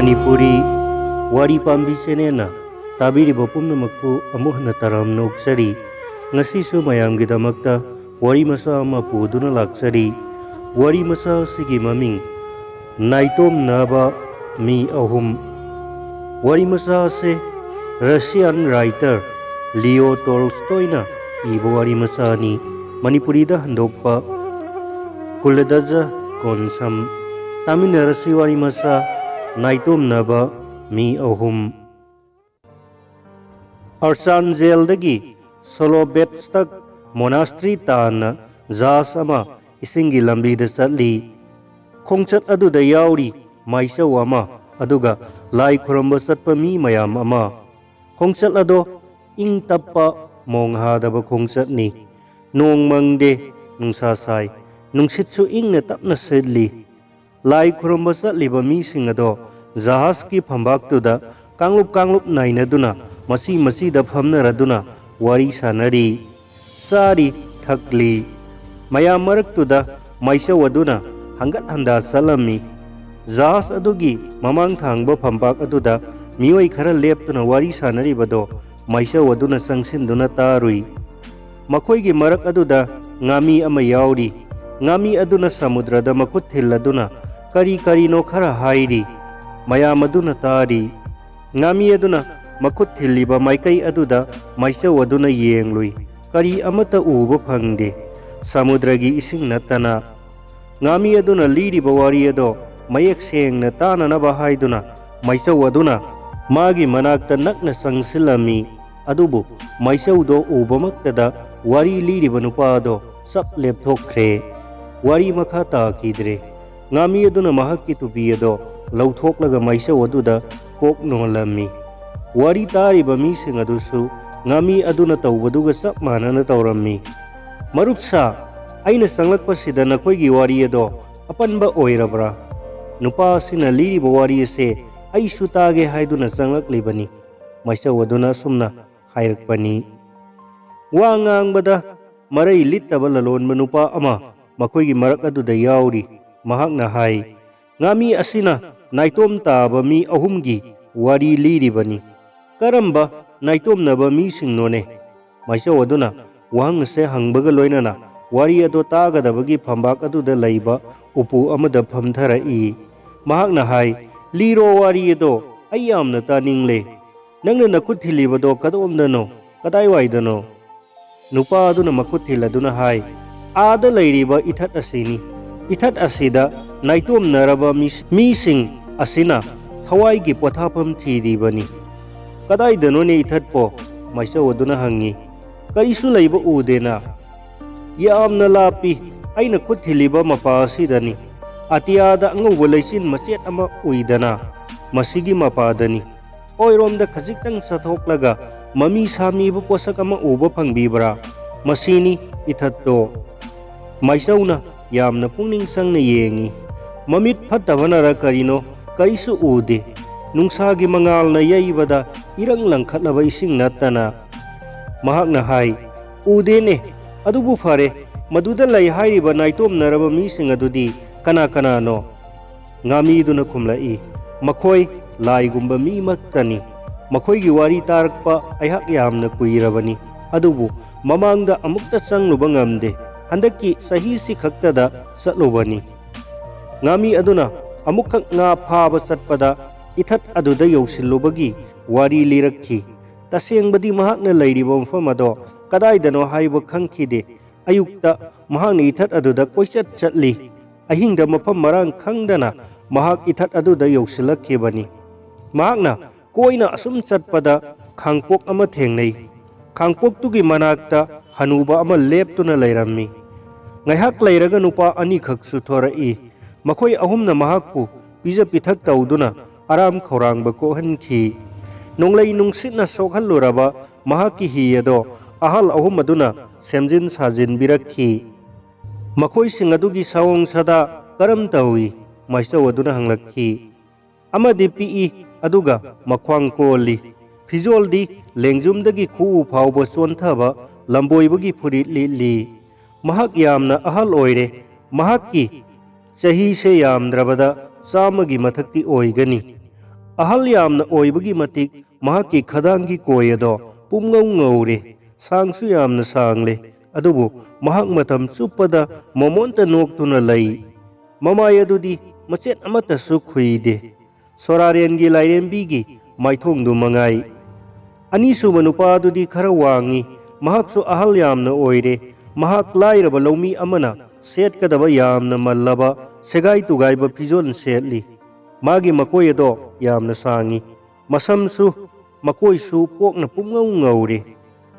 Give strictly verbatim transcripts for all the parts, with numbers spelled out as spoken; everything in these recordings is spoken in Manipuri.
ꯃꯅꯤꯄꯨꯔꯤ ꯋꯥꯔꯤ ꯄꯥꯝꯕꯤ ꯆꯦꯅꯦꯜꯅ ꯇꯥꯕꯤꯔꯤꯕ ꯄꯨꯝꯅꯃꯛꯄꯨ ꯑꯃꯨꯛ ꯍꯟꯅ ꯇꯔꯥꯝꯅ ꯑꯣꯛꯆꯔꯤ꯫ ꯉꯁꯤꯁꯨ ꯃꯌꯥꯝꯒꯤꯗꯃꯛꯇ ꯋꯥꯔꯤ ꯃꯆꯥ ꯑꯃ ꯄꯨꯗꯨꯅ ꯂꯥꯛꯆꯔꯤ꯫ ꯋꯥꯔꯤ ꯃꯆꯥ ꯑꯁꯤꯒꯤ ꯃꯃꯤꯡ ꯅꯥꯏꯇꯣꯝꯅꯕ ꯃꯤ ꯑꯍꯨꯝ꯫ ꯋꯥꯔꯤ ꯃꯆꯥ ꯑꯁꯤ ꯔꯁꯤꯌꯥꯟ ꯔꯥꯏꯇꯔ ꯂꯤꯑꯣ ꯇꯣꯜꯁꯇꯣꯏꯅ ꯏꯕ ꯋꯥꯔꯤ ꯃꯆꯥꯅꯤ꯫ ꯃꯅꯤꯄꯨꯔꯤꯗ ꯍꯟꯗꯣꯛꯄ ꯀꯨꯂꯗꯖ ꯀꯣꯟꯁꯝ꯫ ꯇꯥꯃꯤꯟꯅꯔꯁꯤ ꯋꯥꯔꯤ ꯃꯆꯥ ꯅꯥꯏꯇꯣꯝꯅꯕ ꯃꯤ ꯑꯍꯨꯝ꯫ ꯑꯔꯆꯥꯟꯖꯦꯜꯗꯒꯤ ꯁꯣꯂꯣꯕꯦꯠꯁꯇꯛ ꯃꯣꯅꯥꯁꯇ꯭ꯔꯤ ꯇꯥꯟꯅ ꯖꯍꯥꯖ ꯑꯃ ꯏꯁꯤꯡꯒꯤ ꯂꯝꯕꯤꯗ ꯆꯠꯂꯤ꯫ ꯈꯣꯡꯆꯠ ꯑꯗꯨꯗ ꯌꯥꯎꯔꯤ ꯃꯥꯏꯆꯧ ꯑꯃ, ꯑꯗꯨꯒ ꯂꯥꯏ ꯈꯨꯔꯨꯝꯕ ꯆꯠꯄ ꯃꯤ ꯃꯌꯥꯝ ꯑꯃ꯫ ꯈꯣꯡꯆꯠ ꯑꯗꯣ ꯏꯪ ꯇꯞꯄ, ꯃꯣꯡ ꯍꯥꯗꯕ ꯈꯣꯡꯆꯠꯅꯤ꯫ ꯅꯣꯡ ꯃꯪꯗꯦ, ꯅꯨꯡꯁꯥ ꯁꯥꯏ, ꯅꯨꯡꯁꯤꯠꯁꯨ ꯏꯪꯅ ꯇꯞꯅ ꯁꯤꯠꯂꯤ꯫ ꯂꯥꯏ ꯈꯨꯔꯨꯝꯕ ꯆꯠꯂꯤꯕ ꯃꯤꯁꯤꯡ ꯑꯗꯣ ꯖꯍꯥꯖꯀꯤ ꯐꯝꯕꯥꯛꯇꯨꯗ ꯀꯥꯡꯂꯨꯞ ꯀꯥꯡꯂꯨꯞ ꯅꯥꯏꯅꯗꯨꯅ ꯃꯆꯤ ꯃꯆꯤꯗ ꯐꯝꯅꯔꯗꯨꯅ ꯋꯥꯔꯤ ꯁꯥꯅꯔꯤ, ꯆꯥꯔꯤ, ꯊꯛꯂꯤ꯫ ꯃꯌꯥꯝ ꯃꯔꯛꯇꯨꯗ ꯃꯥꯏꯆꯧ ꯑꯗꯨꯅ ꯍꯪꯒꯠ ꯍꯟꯗꯥ ꯆꯠꯂꯝꯃꯤ꯫ ꯖꯍꯥꯖ ꯑꯗꯨꯒꯤ ꯃꯃꯥꯡ ꯊꯪꯕ ꯐꯝꯕꯥꯛ ꯑꯗꯨꯗ ꯃꯤꯑꯣꯏ ꯈꯔ ꯂꯦꯞꯇꯨꯅ ꯋꯥꯔꯤ ꯁꯥꯅꯔꯤꯕꯗꯣ ꯃꯥꯏꯆꯧ ꯑꯗꯨꯅ ꯆꯪꯁꯤꯟꯗꯨꯅ ꯇꯥꯔꯨꯏ꯫ ꯃꯈꯣꯏꯒꯤ ꯃꯔꯛ ꯑꯗꯨꯗ ꯉꯥꯃꯤ ꯑꯃ ꯌꯥꯎꯔꯤ꯫ ꯉꯥꯃꯤ ꯑꯗꯨꯅ ꯁꯃꯨꯗ꯭ꯔꯗ ꯃꯈꯨꯠ ꯊꯤꯜꯂꯗꯨꯅ ꯀꯔꯤ ꯀꯔꯤꯅꯣ ꯈꯔ ꯍꯥꯏꯔꯤ꯫ ꯃꯌꯥꯝ ꯑꯗꯨꯅ ꯇꯥꯔꯤ꯫ ꯉꯥꯃꯤ ꯑꯗꯨꯅ ꯃꯈꯨꯠ ꯊꯤꯜꯂꯤꯕ ꯃꯥꯏꯀꯩ ꯑꯗꯨꯗ ꯃꯥꯏꯆꯧ ꯑꯗꯨꯅ ꯌꯦꯡꯂꯨꯏ꯫ ꯀꯔꯤ ꯑꯃꯠꯇ ꯎꯕ ꯐꯪꯗꯦ, ꯁꯃꯨꯗ꯭ꯔꯒꯤ ꯏꯁꯤꯡ ꯅꯠꯇꯅ꯫ ꯉꯥꯃꯤ ꯑꯗꯨꯅ ꯂꯤꯔꯤꯕ ꯋꯥꯔꯤ ꯑꯗꯣ ꯃꯌꯦꯛ ꯁꯦꯡꯅ ꯇꯥꯅꯅꯕ ꯍꯥꯏꯗꯨꯅ ꯃꯥꯏꯆꯧ ꯑꯗꯨꯅ ꯃꯥꯒꯤ ꯃꯅꯥꯛꯇ ꯅꯛꯅ ꯆꯪꯁꯤꯜꯂꯝꯃꯤ꯫ ꯑꯗꯨꯕꯨ ꯃꯥꯏꯆꯧꯗꯣ ꯎꯕꯃꯛꯇꯗ ꯋꯥꯔꯤ ꯂꯤꯔꯤꯕ ꯅꯨꯄꯥ ꯑꯗꯣ ꯆꯞ ꯂꯦꯞꯊꯣꯛꯈ꯭ꯔꯦ꯫ ꯋꯥꯔꯤ ꯃꯈꯥ ꯇꯥꯈꯤꯗ꯭ꯔꯦ꯫ ꯉꯥꯃꯤ ꯑꯗꯨꯅ ꯃꯍꯥꯛꯀꯤ ꯇꯨꯄꯤ ꯑꯗꯣ ꯂꯧꯊꯣꯛꯂꯒ ꯃꯥꯏꯆꯧ ꯑꯗꯨꯗ ꯀꯣꯛ ꯅꯣꯜꯂꯝꯃꯤ꯫ ꯋꯥꯔꯤ ꯇꯥꯔꯤꯕ ꯃꯤꯁꯤꯡ ꯑꯗꯨꯁꯨ ꯉꯥꯃꯤ ꯑꯗꯨꯅ ꯇꯧꯕꯗꯨꯒ ꯆꯞ ꯃꯥꯟꯅꯅ ꯇꯧꯔꯝꯃꯤ꯫ "ꯃꯔꯨꯞ ꯁꯥ, ꯑꯩꯅ ꯆꯪꯂꯛꯄꯁꯤꯗ ꯅꯈꯣꯏꯒꯤ ꯋꯥꯔꯤ ꯑꯗꯣ ꯑꯄꯟꯕ ꯑꯣꯏꯔꯕ꯭ꯔꯥ? ꯅꯨꯄꯥ ꯑꯁꯤꯅ ꯂꯤꯔꯤꯕ ꯋꯥꯔꯤ ꯑꯁꯦ ꯑꯩꯁꯨ ꯇꯥꯒꯦ ꯍꯥꯏꯗꯨꯅ ꯆꯪꯂꯛꯂꯤꯕꯅꯤ", ꯃꯥꯏꯆꯧ ꯑꯗꯨꯅ ꯑꯁꯨꯝꯅ ꯍꯥꯏꯔꯛꯄꯅꯤ꯫ ꯋꯥ ꯉꯥꯡꯕꯗ ꯃꯔꯩ ꯂꯤꯠꯇꯕ ꯂꯂꯣꯟꯕ ꯅꯨꯄꯥ ꯑꯃ ꯃꯈꯣꯏꯒꯤ ꯃꯔꯛ ꯑꯗꯨꯗ ꯌꯥꯎꯔꯤ꯫ ꯃꯍꯥꯛꯅ ꯍꯥꯏ, "ꯉꯥꯃꯤ ꯑꯁꯤꯅ ꯅꯥꯏꯇꯣꯝ ꯇꯥꯕ ꯃꯤ ꯑꯍꯨꯝꯒꯤ ꯋꯥꯔꯤ ꯂꯤꯔꯤꯕꯅꯤ꯫ "ꯀꯔꯝꯕ ꯅꯥꯏꯇꯣꯝꯅꯕ ꯃꯤꯁꯤꯡꯅꯣꯅꯦ?" ꯃꯥꯏꯆꯧ ꯑꯗꯨꯅ ꯋꯥꯍꯪ ꯑꯁꯦ ꯍꯪꯕꯒ ꯂꯣꯏꯅꯅ ꯋꯥꯔꯤ ꯑꯗꯣ ꯇꯥꯒꯗꯕꯒꯤ ꯐꯝꯕꯥꯛ ꯑꯗꯨꯗ ꯂꯩꯕ ꯎꯄꯨ ꯑꯃꯗ ꯐꯝꯊꯔꯛꯏ꯫ ꯃꯍꯥꯛꯅ ꯍꯥꯏ, "ꯂꯤꯔꯣ ꯋꯥꯔꯤ ꯑꯗꯣ, ꯑꯩ ꯌꯥꯝꯅ ꯇꯥꯅꯤꯡꯂꯦ꯫ ꯅꯪꯅ ꯅꯈꯨꯠ ꯊꯤꯜꯂꯤꯕꯗꯣ ꯀꯗꯣꯝꯗꯅꯣ? ꯀꯗꯥꯏꯋꯥꯏꯗꯅꯣ?" ꯅꯨꯄꯥ ꯑꯗꯨꯅ ꯃꯈꯨꯠ ꯊꯤꯜꯂꯗꯨꯅ ꯍꯥꯏ, "ꯑꯥꯗ ꯂꯩꯔꯤꯕ ꯏꯊꯠ ꯑꯁꯤꯅꯤ꯫ ꯏꯊꯠ ꯑꯁꯤꯗ ꯅꯥꯏꯇꯣꯝꯅꯔꯕ ꯃꯤꯁ-, ꯃꯤꯁꯤꯡ ꯑꯁꯤꯅ ꯊꯋꯥꯏꯒꯤ ꯄꯣꯊꯥꯐꯝ ꯊꯤꯔꯤꯕꯅꯤ꯫" "ꯀꯗꯥꯏꯗꯅꯣꯅꯦ ꯏꯊꯠꯄꯣ?" ꯃꯥꯏꯆꯧ ꯑꯗꯨꯅ ꯍꯪꯉꯤ꯫ "ꯀꯔꯤꯁꯨ ꯂꯩꯕ ꯎꯗꯦꯅ꯫" "ꯌꯥꯝꯅ ꯂꯥꯞꯄꯤ꯫ ꯑꯩꯅ ꯈꯨꯠ ꯊꯤꯜꯂꯤꯕ ꯃꯄꯥ ꯑꯁꯤꯗꯅꯤ꯫ ꯑꯇꯤꯌꯥꯗ ꯑꯉꯧꯕ ꯂꯩꯆꯤꯟ ꯃꯆꯦꯠ ꯑꯃ ꯎꯏꯗꯅ, ꯃꯁꯤꯒꯤ ꯃꯄꯥꯗꯅꯤ꯫ ꯑꯣꯏꯔꯣꯝꯗ ꯈꯖꯤꯛꯇꯪ ꯆꯠꯊꯣꯛꯂꯒ ꯃꯃꯤ ꯁꯥꯃꯤꯕ ꯄꯣꯠꯁꯛ ꯑꯃ ꯎꯕ ꯐꯪꯕꯤꯕ꯭ꯔꯥ? ꯃꯁꯤꯅꯤ ꯏꯊꯠꯇꯣ꯫" ꯃꯥꯏꯆꯧꯅ ꯌꯥꯝꯅ ꯄꯨꯛꯅꯤꯡ ꯆꯪꯅ ꯌꯦꯡꯉꯤ꯫ ꯃꯃꯤꯠ ꯐꯠꯇꯕꯅꯔ ꯀꯔꯤꯅꯣ, ꯀꯔꯤꯁꯨ ꯎꯗꯦ꯫ ꯅꯨꯡꯁꯥꯒꯤ ꯃꯉꯥꯜꯅ ꯌꯩꯕꯗ ꯏꯔꯪ ꯂꯪꯈꯠꯂꯕ ꯏꯁꯤꯡ ꯅꯠꯇꯅ꯫ ꯃꯍꯥꯛꯅ ꯍꯥꯏ, "ꯎꯗꯦꯅꯦ꯫ ꯑꯗꯨꯕꯨ ꯐꯔꯦ, ꯃꯗꯨꯗ ꯂꯩ ꯍꯥꯏꯔꯤꯕ ꯅꯥꯏꯇꯣꯝꯅꯔꯕ ꯃꯤꯁꯤꯡ ꯑꯗꯨꯗꯤ ꯀꯅꯥ ꯀꯅꯥꯅꯣ?" ꯉꯥꯃꯤꯗꯨꯅ ꯈꯨꯝꯂꯛꯏ, "ꯃꯈꯣꯏ ꯂꯥꯏꯒꯨꯝꯕ ꯃꯤꯃꯛꯇꯅꯤ꯫ ꯃꯈꯣꯏꯒꯤ ꯋꯥꯔꯤ ꯇꯥꯔꯛꯄ ꯑꯩꯍꯥꯛ ꯌꯥꯝꯅ ꯀꯨꯏꯔꯕꯅꯤ, ꯑꯗꯨꯕꯨ ꯃꯃꯥꯡꯗ ꯑꯃꯨꯛꯇ ꯆꯪꯂꯨꯕ ꯉꯝꯗꯦ꯫ ꯍꯟꯗꯛꯀꯤ ꯆꯍꯤꯁꯤ ꯈꯛꯇꯗ ꯆꯠꯂꯨꯕꯅꯤ꯫" ꯉꯥꯃꯤ ꯑꯗꯨꯅ ꯑꯃꯨꯛꯈꯛ ꯉꯥ ꯐꯥꯕ ꯆꯠꯄꯗ ꯏꯊꯠ ꯑꯗꯨꯗ ꯌꯧꯁꯤꯜꯂꯨꯕꯒꯤ ꯋꯥꯔꯤ ꯂꯤꯔꯛꯈꯤ꯫ ꯇꯁꯦꯡꯕꯗꯤ ꯃꯍꯥꯛꯅ ꯂꯩꯔꯤꯕ ꯃꯐꯝ ꯑꯗꯣ ꯀꯗꯥꯏꯗꯅꯣ ꯍꯥꯏꯕ ꯈꯪꯈꯤꯗꯦ꯫ ꯑꯌꯨꯛꯇ ꯃꯍꯥꯛꯅ ꯏꯊꯠ ꯑꯗꯨꯗ ꯀꯣꯏꯆꯠ ꯆꯠꯂꯤ꯫ ꯑꯍꯤꯡꯗ ꯃꯐꯝ ꯃꯔꯥꯡ ꯈꯪꯗꯅ ꯃꯍꯥꯛ ꯏꯊꯠ ꯑꯗꯨꯗ ꯌꯧꯁꯤꯜꯂꯛꯈꯤꯕꯅꯤ꯫ ꯃꯍꯥꯛꯅ ꯀꯣꯏꯅ ꯑꯁꯨꯝ ꯆꯠꯄꯗ ꯈꯥꯡꯄꯣꯛ ꯑꯃ ꯊꯦꯡꯅꯩ꯫ ꯈꯥꯡꯄꯣꯛꯇꯨꯒꯤ ꯃꯅꯥꯛꯇ ꯍꯅꯨꯕ ꯑꯃ ꯂꯦꯞꯇꯨꯅ ꯂꯩꯔꯝꯃꯤ꯫ ꯉꯥꯏꯍꯥꯛ ꯂꯩꯔꯒ ꯅꯨꯄꯥ ꯑꯅꯤꯈꯛꯁꯨ ꯊꯣꯔꯛꯏ꯫ ꯃꯈꯣꯏ ꯑꯍꯨꯝꯅ ꯃꯍꯥꯛꯄꯨ ꯄꯤꯖ ꯄꯤꯊꯛ ꯇꯧꯗꯨꯅ ꯑꯔꯥꯝ ꯈꯧꯔꯥꯡꯕ ꯀꯣꯛꯍꯟꯈꯤ꯫ ꯅꯣꯡꯂꯩ ꯅꯨꯡꯁꯤꯠꯅ ꯁꯣꯛꯍꯜꯂꯨꯔꯕ ꯃꯍꯥꯛꯀꯤ ꯍꯤ ꯑꯗꯣ ꯑꯍꯜ ꯑꯍꯨꯝ ꯑꯗꯨꯅ ꯁꯦꯝꯖꯤꯟ ꯁꯥꯖꯤꯟꯕꯤꯔꯛꯈꯤ꯫ "ꯃꯈꯣꯏꯁꯤꯡ ꯑꯗꯨꯒꯤ ꯁꯑꯣꯡ ꯁꯥꯗꯥ ꯀꯔꯝ ꯇꯧꯏ?" ꯃꯥꯏꯆꯧ ꯑꯗꯨꯅ ꯍꯪꯂꯛꯈꯤ꯫ "ꯑꯃꯗꯤ ꯄꯤꯛꯏ, ꯑꯗꯨꯒ ꯃꯈ꯭ꯋꯥꯡ ꯀꯣꯜꯂꯤ꯫ ꯐꯤꯖꯣꯜꯗꯤ ꯂꯦꯡꯖꯨꯝꯗꯒꯤ ꯈꯨꯎ ꯐꯥꯎꯕ ꯆꯣꯟꯊꯕ ꯂꯝꯕꯣꯏꯕꯒꯤ ꯐꯨꯔꯤꯠ ꯂꯤꯠꯂꯤ꯫ ꯃꯍꯥꯛ ꯌꯥꯝꯅ ꯑꯍꯜ ꯑꯣꯏꯔꯦ꯫ ꯃꯍꯥꯛꯀꯤ ꯆꯍꯤꯁꯦ ꯌꯥꯝꯗ꯭ꯔꯕꯗ ꯆꯥꯝꯃꯒꯤ ꯃꯊꯛꯇꯤ ꯑꯣꯏꯒꯅꯤ꯫ ꯑꯍꯜ ꯌꯥꯝꯅ ꯑꯣꯏꯕꯒꯤ ꯃꯇꯤꯛ ꯃꯍꯥꯛꯀꯤ ꯈꯗꯥꯡꯒꯤ ꯀꯣꯏ ꯑꯗꯣ ꯄꯨꯝꯉꯧ ꯉꯧꯔꯦ꯫ ꯁꯥꯡꯁꯨ ꯌꯥꯝꯅ ꯁꯥꯡꯂꯦ꯫ ꯑꯗꯨꯕꯨ ꯃꯍꯥꯛ ꯃꯇꯝ ꯆꯨꯞꯄꯗ ꯃꯣꯃꯣꯟꯇ ꯅꯣꯛꯇꯨꯅ ꯂꯩ꯫ ꯃꯃꯥꯏ ꯑꯗꯨꯗꯤ ꯃꯆꯦꯠ ꯑꯃꯠꯇꯁꯨ ꯈꯨꯏꯗꯦ꯫ ꯁꯣꯔꯥꯔꯦꯟꯒꯤ ꯂꯥꯏꯔꯦꯝꯕꯤꯒꯤ ꯃꯥꯏꯊꯣꯡꯗꯨ ꯃꯉꯥꯏ꯫ ꯑꯅꯤꯁꯨꯕ ꯅꯨꯄꯥ ꯑꯗꯨꯗꯤ ꯈꯔ ꯋꯥꯡꯉꯤ꯫ ꯃꯍꯥꯛꯁꯨ ꯑꯍꯜ ꯌꯥꯝꯅ ꯑꯣꯏꯔꯦ꯫ ꯃꯍꯥꯛ ꯂꯥꯏꯔꯕ ꯂꯧꯃꯤ ꯑꯃꯅ ꯁꯦꯠꯀꯗꯕ ꯌꯥꯝꯅ ꯃꯜꯂꯕ, ꯁꯦꯒꯥꯏ ꯇꯨꯒꯥꯏꯕ ꯐꯤꯖꯣꯜ ꯁꯦꯠꯂꯤ꯫ ꯃꯥꯒꯤ ꯃꯀꯣꯏ ꯑꯗꯣ ꯌꯥꯝꯅ ꯁꯥꯡꯉꯤ꯫ ꯃꯁꯝꯁꯨ ꯃꯀꯣꯏꯁꯨ ꯄꯣꯛꯅ ꯄꯨꯝꯉꯧ ꯉꯧꯔꯦ꯫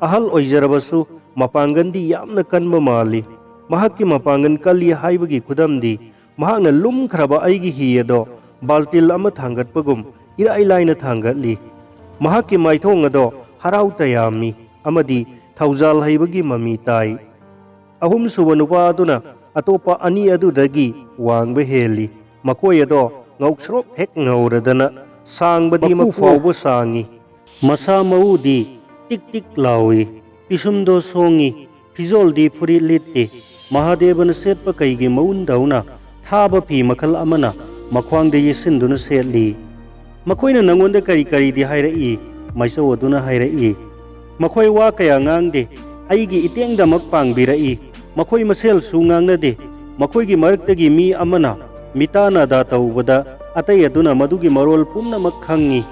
ꯑꯍꯜ ꯑꯣꯏꯖꯔꯕꯁꯨ ꯃꯄꯥꯡꯒꯜꯗꯤ ꯌꯥꯝꯅ ꯀꯟꯕ ꯃꯥꯜꯂꯤ꯫ ꯃꯍꯥꯛꯀꯤ ꯃꯄꯥꯡꯒꯜ ꯀꯜꯂꯤ ꯍꯥꯏꯕꯒꯤ ꯈꯨꯗꯝꯗꯤ ꯃꯍꯥꯛꯅ ꯂꯨꯝꯈ꯭ꯔꯕ ꯑꯩꯒꯤ ꯍꯤ ꯑꯗꯣ ꯕꯥꯜꯇꯤꯜ ꯑꯃ ꯊꯥꯡꯒꯠꯄꯒꯨꯝ ꯏꯔꯥꯏ ꯂꯥꯏꯅ ꯊꯥꯡꯒꯠꯂꯤ꯫ ꯃꯍꯥꯛꯀꯤ ꯃꯥꯏꯊꯣꯡ ꯑꯗꯣ ꯍꯔꯥꯎ ꯇꯌꯥꯝꯃꯤ ꯑꯃꯗꯤ ꯊꯧꯖꯥꯜ ꯍꯩꯕꯒꯤ ꯃꯃꯤ ꯇꯥꯏ꯫ ꯑꯍꯨꯝꯁꯨꯕ ꯅꯨꯄꯥ ꯑꯗꯨꯅ ꯑꯇꯣꯞꯄ ꯑꯅꯤ ꯑꯗꯨꯗꯒꯤ ꯋꯥꯡꯕ ꯍꯦꯜꯂꯤ꯫ ꯃꯀꯣꯏ ꯑꯗꯣ ꯉꯧꯁ꯭ꯔꯣꯛ ꯍꯦꯛ ꯉꯧꯔꯗꯅ ꯁꯥꯡꯕꯗꯤ ꯃꯀꯨ ꯃꯀꯨ ꯐꯥꯎꯕ ꯁꯥꯡꯉꯤ꯫ ꯃꯁꯥ ꯃꯎꯗꯤ ꯇꯤꯛ ꯇꯤꯛ ꯂꯥꯎꯏ꯫ ꯄꯤꯁꯨꯝꯗꯣ ꯁꯣꯡꯉꯤ꯫ ꯐꯤꯖꯣꯜꯗꯤ ꯐꯨꯔꯤꯠ ꯂꯤꯠꯇꯦ꯫ ꯃꯍꯥꯗꯦꯕꯅ ꯁꯦꯠꯄ ꯀꯩꯒꯤ ꯃꯎꯟꯗꯧꯅ ꯊꯥꯕ ꯐꯤ ꯃꯈꯜ ꯑꯃꯅ ꯃꯈ꯭ꯋꯥꯡꯗ ꯌꯦꯠꯁꯤꯟꯗꯨꯅ ꯁꯦꯠꯂꯤ꯫ "ꯃꯈꯣꯏꯅ ꯅꯪꯉꯣꯟꯗ ꯀꯔꯤ ꯀꯔꯤꯗꯤ ꯍꯥꯏꯔꯛꯏ?" ꯃꯥꯏꯆꯧ ꯑꯗꯨꯅ ꯍꯥꯏꯔꯛꯏ꯫ "ꯃꯈꯣꯏ ꯋꯥ ꯀꯌꯥ ꯉꯥꯡꯗꯦ꯫ ꯑꯩꯒꯤ ꯏꯇꯦꯡꯗꯃꯛ ꯄꯥꯡꯕꯤꯔꯛꯏ꯫ ꯃꯈꯣꯏ ꯃꯁꯦꯜꯁꯨ ꯉꯥꯡꯅꯗꯦ꯫ ꯃꯈꯣꯏꯒꯤ ꯃꯔꯛꯇꯒꯤ ꯃꯤ ꯑꯃꯅ ꯃꯤꯇꯥ ꯅꯥꯗꯥ ꯇꯧꯕꯗ ꯑꯇꯩ ꯑꯗꯨꯅ ꯃꯗꯨꯒꯤ ꯃꯔꯣꯜ ꯄꯨꯝꯅꯃꯛ ꯈꯪꯉꯤ꯫"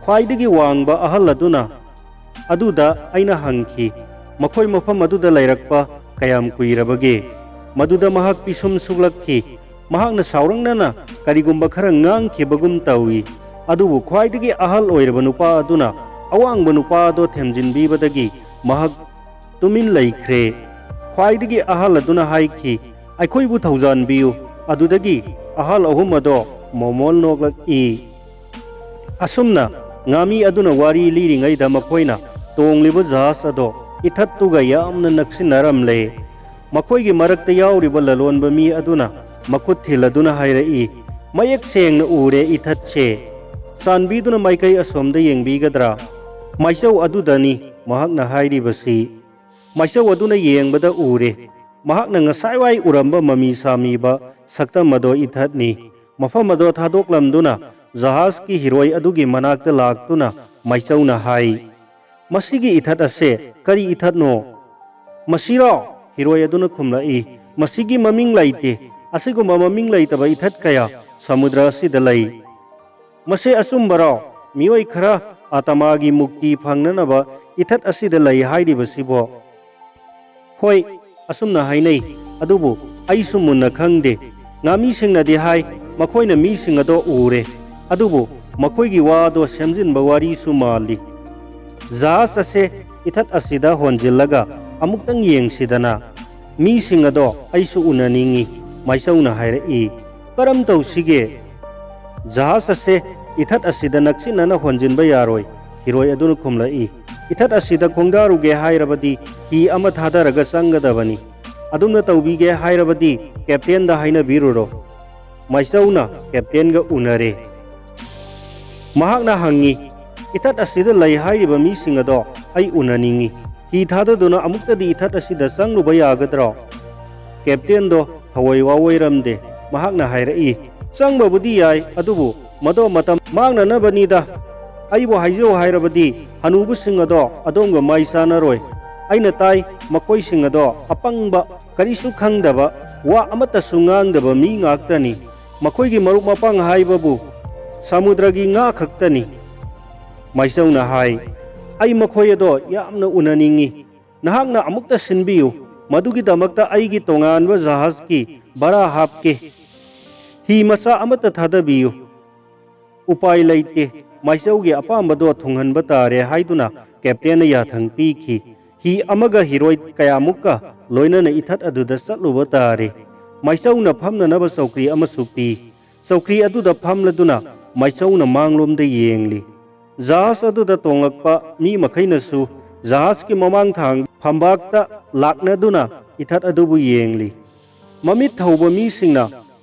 ꯈ꯭ꯋꯥꯏꯗꯒꯤ ꯋꯥꯡꯕ ꯑꯍꯜ ꯑꯗꯨꯅ ꯑꯗꯨꯗ ꯑꯩꯅ ꯍꯪꯈꯤ, "ꯃꯈꯣꯏ ꯃꯐꯝ ꯑꯗꯨꯗ ꯂꯩꯔꯛꯄ ꯀꯌꯥꯝ ꯀꯨꯏꯔꯕꯒꯦ?" ꯃꯗꯨꯗ ꯃꯍꯥꯛ ꯄꯤꯁꯨꯝ ꯁꯨꯛꯂꯛꯈꯤ꯫ ꯃꯍꯥꯛꯅ ꯁꯥꯎꯔꯛꯅꯅ ꯀꯔꯤꯒꯨꯝꯕ ꯈꯔ ꯉꯥꯡꯈꯤꯕꯒꯨꯝ ꯇꯧꯏ꯫ ꯑꯗꯨꯕꯨ ꯈ꯭ꯋꯥꯏꯗꯒꯤ ꯑꯍꯜ ꯑꯣꯏꯔꯕ ꯅꯨꯄꯥ ꯑꯗꯨꯅ ꯑꯋꯥꯡꯕ ꯅꯨꯄꯥ ꯑꯗꯣ ꯊꯦꯝꯖꯤꯟꯕꯤꯕꯗꯒꯤ ꯃꯍꯥꯛ ꯇꯨꯃꯤꯟ ꯂꯩꯈ꯭ꯔꯦ꯫ ꯈ꯭ꯋꯥꯏꯗꯒꯤ ꯑꯍꯜ ꯑꯗꯨꯅ ꯍꯥꯏꯈꯤ, "ꯑꯩꯈꯣꯏꯕꯨ ꯊꯧꯖꯥꯟꯕꯤꯌꯨ꯫" ꯑꯗꯨꯗꯒꯤ ꯑꯍꯜ ꯑꯍꯨꯝ ꯑꯗꯣ ꯃꯣꯃꯣꯟ ꯅꯣꯛꯂꯛꯏ꯫ ꯑꯁꯨꯝꯅ ꯉꯥꯃꯤ ꯑꯗꯨꯅ ꯋꯥꯔꯤ ꯂꯤꯔꯤꯉꯩꯗ ꯃꯈꯣꯏꯅ ꯇꯣꯡꯂꯤꯕ ꯖꯍꯥꯖ ꯑꯗꯣ ꯏꯊꯠꯇꯨꯒ ꯌꯥꯝꯅ ꯅꯛꯁꯤꯟꯅꯔꯝꯂꯦ꯫ ꯃꯈꯣꯏꯒꯤ ꯃꯔꯛꯇ ꯌꯥꯎꯔꯤꯕ ꯂꯂꯣꯟꯕ ꯃꯤ ꯑꯗꯨꯅ ꯃꯈꯨꯠ ꯊꯤꯜꯂꯗꯨꯅ ꯍꯥꯏꯔꯛꯏ, "ꯃꯌꯦꯛ ꯁꯦꯡꯅ ꯎꯔꯦ ꯏꯊꯠꯁꯦ꯫ ꯆꯥꯟꯕꯤꯗꯨꯅ ꯃꯥꯏꯀꯩ ꯑꯁꯣꯝꯗ ꯌꯦꯡꯕꯤꯒꯗ꯭ꯔꯥ?" ꯃꯥꯏꯆꯧ ꯑꯗꯨꯗꯅꯤ ꯃꯍꯥꯛꯅ ꯍꯥꯏꯔꯤꯕꯁꯤ꯫ ꯃꯥꯏꯆꯧ ꯑꯗꯨꯅ ꯌꯦꯡꯕꯗ ꯎꯔꯦ꯫ ꯃꯍꯥꯛꯅ ꯉꯁꯥꯏꯋꯥꯏ ꯎꯔꯝꯕ ꯃꯃꯤ ꯁꯥꯃꯤꯕ ꯁꯛꯇꯝ ꯑꯗꯣ ꯏꯊꯠꯅꯤ꯫ ꯃꯐꯝ ꯑꯗꯣ ꯊꯥꯗꯣꯛꯂꯝꯗꯨꯅ ꯖꯍꯥꯖꯀꯤ ꯍꯤꯔꯣꯏ ꯑꯗꯨꯒꯤ ꯃꯅꯥꯛꯇ ꯂꯥꯛꯇꯨꯅ ꯃꯥꯏꯆꯧꯅ ꯍꯥꯏ, "ꯃꯁꯤꯒꯤ ꯏꯊꯠ ꯑꯁꯦ ꯀꯔꯤ ꯏꯊꯠꯅꯣ?" "ꯃꯁꯤꯔꯣ?" ꯍꯤꯔꯣꯏ ꯑꯗꯨꯅ ꯈꯨꯝꯂꯛꯏ, "ꯃꯁꯤꯒꯤ ꯃꯃꯤꯡ ꯂꯩꯇꯦ꯫ ꯑꯁꯤꯒꯨꯝꯕ ꯃꯃꯤꯡ ꯂꯩꯇꯕ ꯏꯊꯠ ꯀꯌꯥ ꯁꯃꯨꯗ꯭ꯔ ꯑꯁꯤꯗ ꯂꯩ꯫ ꯃꯁꯤ ꯑꯆꯨꯝꯕꯔꯣ? ꯃꯤꯑꯣꯏ ꯈꯔ ꯑꯥꯇꯃꯥꯒꯤ ꯃꯨꯛꯇꯤ ꯐꯪꯅꯅꯕ ꯏꯊꯠ ꯑꯁꯤꯗ ꯂꯩ ꯍꯥꯏꯔꯤꯕꯁꯤꯕꯣ?" "ꯍꯣꯏ, ꯑꯁꯨꯝꯅ ꯍꯥꯏꯅꯩ, ꯑꯗꯨꯕꯨ ꯑꯩꯁꯨ ꯃꯨꯟꯅ ꯈꯪꯗꯦ꯫ ꯉꯥꯃꯤꯁꯤꯡꯅꯗꯤ ꯍꯥꯏ, ꯃꯈꯣꯏꯅ ꯃꯤꯁꯤꯡ ꯑꯗꯣ ꯎꯔꯦ, ꯑꯗꯨꯕꯨ ꯃꯈꯣꯏꯒꯤ ꯋꯥ ꯑꯗꯣ ꯁꯦꯝꯖꯤꯟꯕ ꯋꯥꯔꯤꯁꯨ ꯃꯥꯜꯂꯤ꯫ ꯖꯍꯥꯖ ꯑꯁꯦ ꯏꯊꯠ ꯑꯁꯤꯗ ꯍꯣꯟꯖꯤꯜꯂꯒ ꯑꯃꯨꯛꯇꯪ ꯌꯦꯡꯁꯤꯗꯅ꯫ ꯃꯤꯁꯤꯡ ꯑꯗꯣ ꯑꯩꯁꯨ ꯎꯅꯅꯤꯡꯏ," ꯃꯥꯏꯆꯧꯅ ꯍꯥꯏꯔꯛꯏ꯫ "ꯀꯔꯝ ꯇꯧꯁꯤꯒꯦ? ꯖꯍꯥꯖ ꯑꯁꯦ ꯏꯊꯠ ꯑꯁꯤꯗ ꯅꯛꯁꯤꯟꯅꯅ ꯍꯣꯟꯖꯤꯟꯕ ꯌꯥꯔꯣꯏ," ꯍꯤꯔꯣꯏ ꯑꯗꯨꯅ ꯈꯨꯝꯂꯛꯏ꯫ "ꯏꯊꯠ ꯑꯁꯤꯗ ꯈꯣꯡꯗꯥꯔꯨꯒꯦ ꯍꯥꯏꯔꯕꯗꯤ ꯍꯤ ꯑꯃ ꯊꯥꯗꯔꯒ ꯆꯪꯒꯗꯕꯅꯤ꯫ ꯑꯗꯨꯝꯅ ꯇꯧꯕꯤꯒꯦ ꯍꯥꯏꯔꯕꯗꯤ ꯀꯦꯞꯇꯦꯟꯗ ꯍꯥꯏꯅꯕꯤꯔꯨꯔꯣ," ꯃꯥꯏꯆꯧꯅ ꯀꯦꯞꯇꯦꯟꯒ ꯎꯅꯔꯦ꯫ ꯃꯍꯥꯛꯅ ꯍꯪꯉꯤ, "ꯏꯊꯠ ꯑꯁꯤꯗ ꯂꯩ ꯍꯥꯏꯔꯤꯕ ꯃꯤꯁꯤꯡ ꯑꯗꯣ ꯑꯩ ꯎꯅꯅꯤꯡꯏ꯫ ꯍꯤ ꯊꯥꯗꯗꯨꯅ ꯑꯃꯨꯛꯇꯗꯤ ꯏꯊꯠ ꯑꯁꯤꯗ ꯆꯪꯂꯨꯕ ꯌꯥꯒꯗ꯭ꯔꯣ?" ꯀꯦꯞꯇꯦꯟꯗꯣ ꯊꯋꯥꯏ ꯋꯥꯑꯣꯏꯔꯝꯗꯦ꯫ ꯃꯍꯥꯛꯅ ꯍꯥꯏꯔꯛꯏ, "ꯆꯪꯕꯕꯨꯗꯤ ꯌꯥꯏ, ꯑꯗꯨꯕꯨ ꯃꯗꯣ ꯃꯇꯝ ꯃꯥꯡꯅꯅꯕꯅꯤꯗ꯫ ꯑꯩꯕꯨ ꯍꯥꯏꯖꯧ ꯍꯥꯏꯔꯕꯗꯤ ꯍꯅꯨꯕꯁꯤꯡ ꯑꯗꯣ ꯑꯗꯣꯝꯒ ꯃꯥꯏ ꯆꯥꯟꯅꯔꯣꯏ꯫ ꯑꯩꯅ ꯇꯥꯏ, ꯃꯈꯣꯏꯁꯤꯡ ꯑꯗꯣ ꯑꯄꯪꯕ, ꯀꯔꯤꯁꯨ ꯈꯪꯗꯕ, ꯋꯥ ꯑꯃꯠꯇꯁꯨ ꯉꯥꯡꯗꯕ ꯃꯤ ꯉꯥꯛꯇꯅꯤ꯫ ꯃꯈꯣꯏꯒꯤ ꯃꯔꯨꯞ ꯃꯄꯥꯡ ꯍꯥꯏꯕꯕꯨ ꯁꯃꯨꯗ꯭ꯔꯒꯤ ꯉꯥ ꯈꯛꯇꯅꯤ꯫" ꯃꯥꯏꯆꯧꯅ ꯍꯥꯏ, "ꯑꯩ ꯃꯈꯣꯏ ꯑꯗꯣ ꯌꯥꯝꯅ ꯎꯅꯅꯤꯡꯏ꯫ ꯅꯍꯥꯛꯅ ꯑꯃꯨꯛꯇ ꯁꯤꯟꯕꯤꯌꯨ꯫ ꯃꯗꯨꯒꯤꯗꯃꯛꯇ ꯑꯩꯒꯤ ꯇꯣꯉꯥꯟꯕ ꯖꯍꯥꯖꯀꯤ ꯚꯔꯥ ꯍꯥꯞꯀꯦ꯫ ꯍꯤ ꯃꯆꯥ ꯑꯃꯠꯇ ꯊꯥꯗꯕꯤꯌꯨ꯫" "ꯎꯄꯥꯏ ꯂꯩꯇꯦ꯫ ꯃꯥꯏꯆꯧꯒꯤ ꯑꯄꯥꯝꯕꯗꯣ ꯊꯨꯡꯍꯟꯕ ꯇꯥꯔꯦ," ꯍꯥꯏꯗꯨꯅ ꯀꯦꯞꯇꯦꯟꯅ ꯌꯥꯊꯪ ꯄꯤꯈꯤ꯫ ꯍꯤ ꯑꯃꯒ ꯍꯤꯔꯣꯏ ꯀꯌꯥꯃꯨꯛꯀ ꯂꯣꯏꯅꯅ ꯏꯊꯠ ꯑꯗꯨꯗ ꯆꯠꯂꯨꯕ ꯇꯥꯔꯦ꯫ ꯃꯥꯏꯆꯧꯅ ꯐꯝꯅꯅꯕ ꯆꯧꯀ꯭ꯔꯤ ꯑꯃꯁꯨ ꯄꯤ꯫ ꯆꯧꯀ꯭ꯔꯤ ꯑꯗꯨꯗ ꯐꯝꯂꯗꯨꯅ ꯃꯥꯏꯆꯧꯅ ꯃꯥꯡꯂꯣꯝꯗ ꯌꯦꯡꯂꯤ꯫ ꯖꯍꯥꯖ ꯑꯗꯨꯗ ꯇꯣꯡꯂꯛꯄ ꯃꯤ ꯃꯈꯩꯅꯁꯨ ꯖꯍꯥꯖꯀꯤ ꯃꯃꯥꯡ ꯊꯥꯡ ꯐꯝꯕꯥꯛꯇ ꯂꯥꯛꯅꯗꯨꯅ ꯏꯊꯠ ꯑꯗꯨꯕꯨ ꯌꯦꯡꯂꯤ꯫ ꯃꯃꯤꯠ ꯊꯧꯕ ꯃꯤꯁꯤꯡꯅ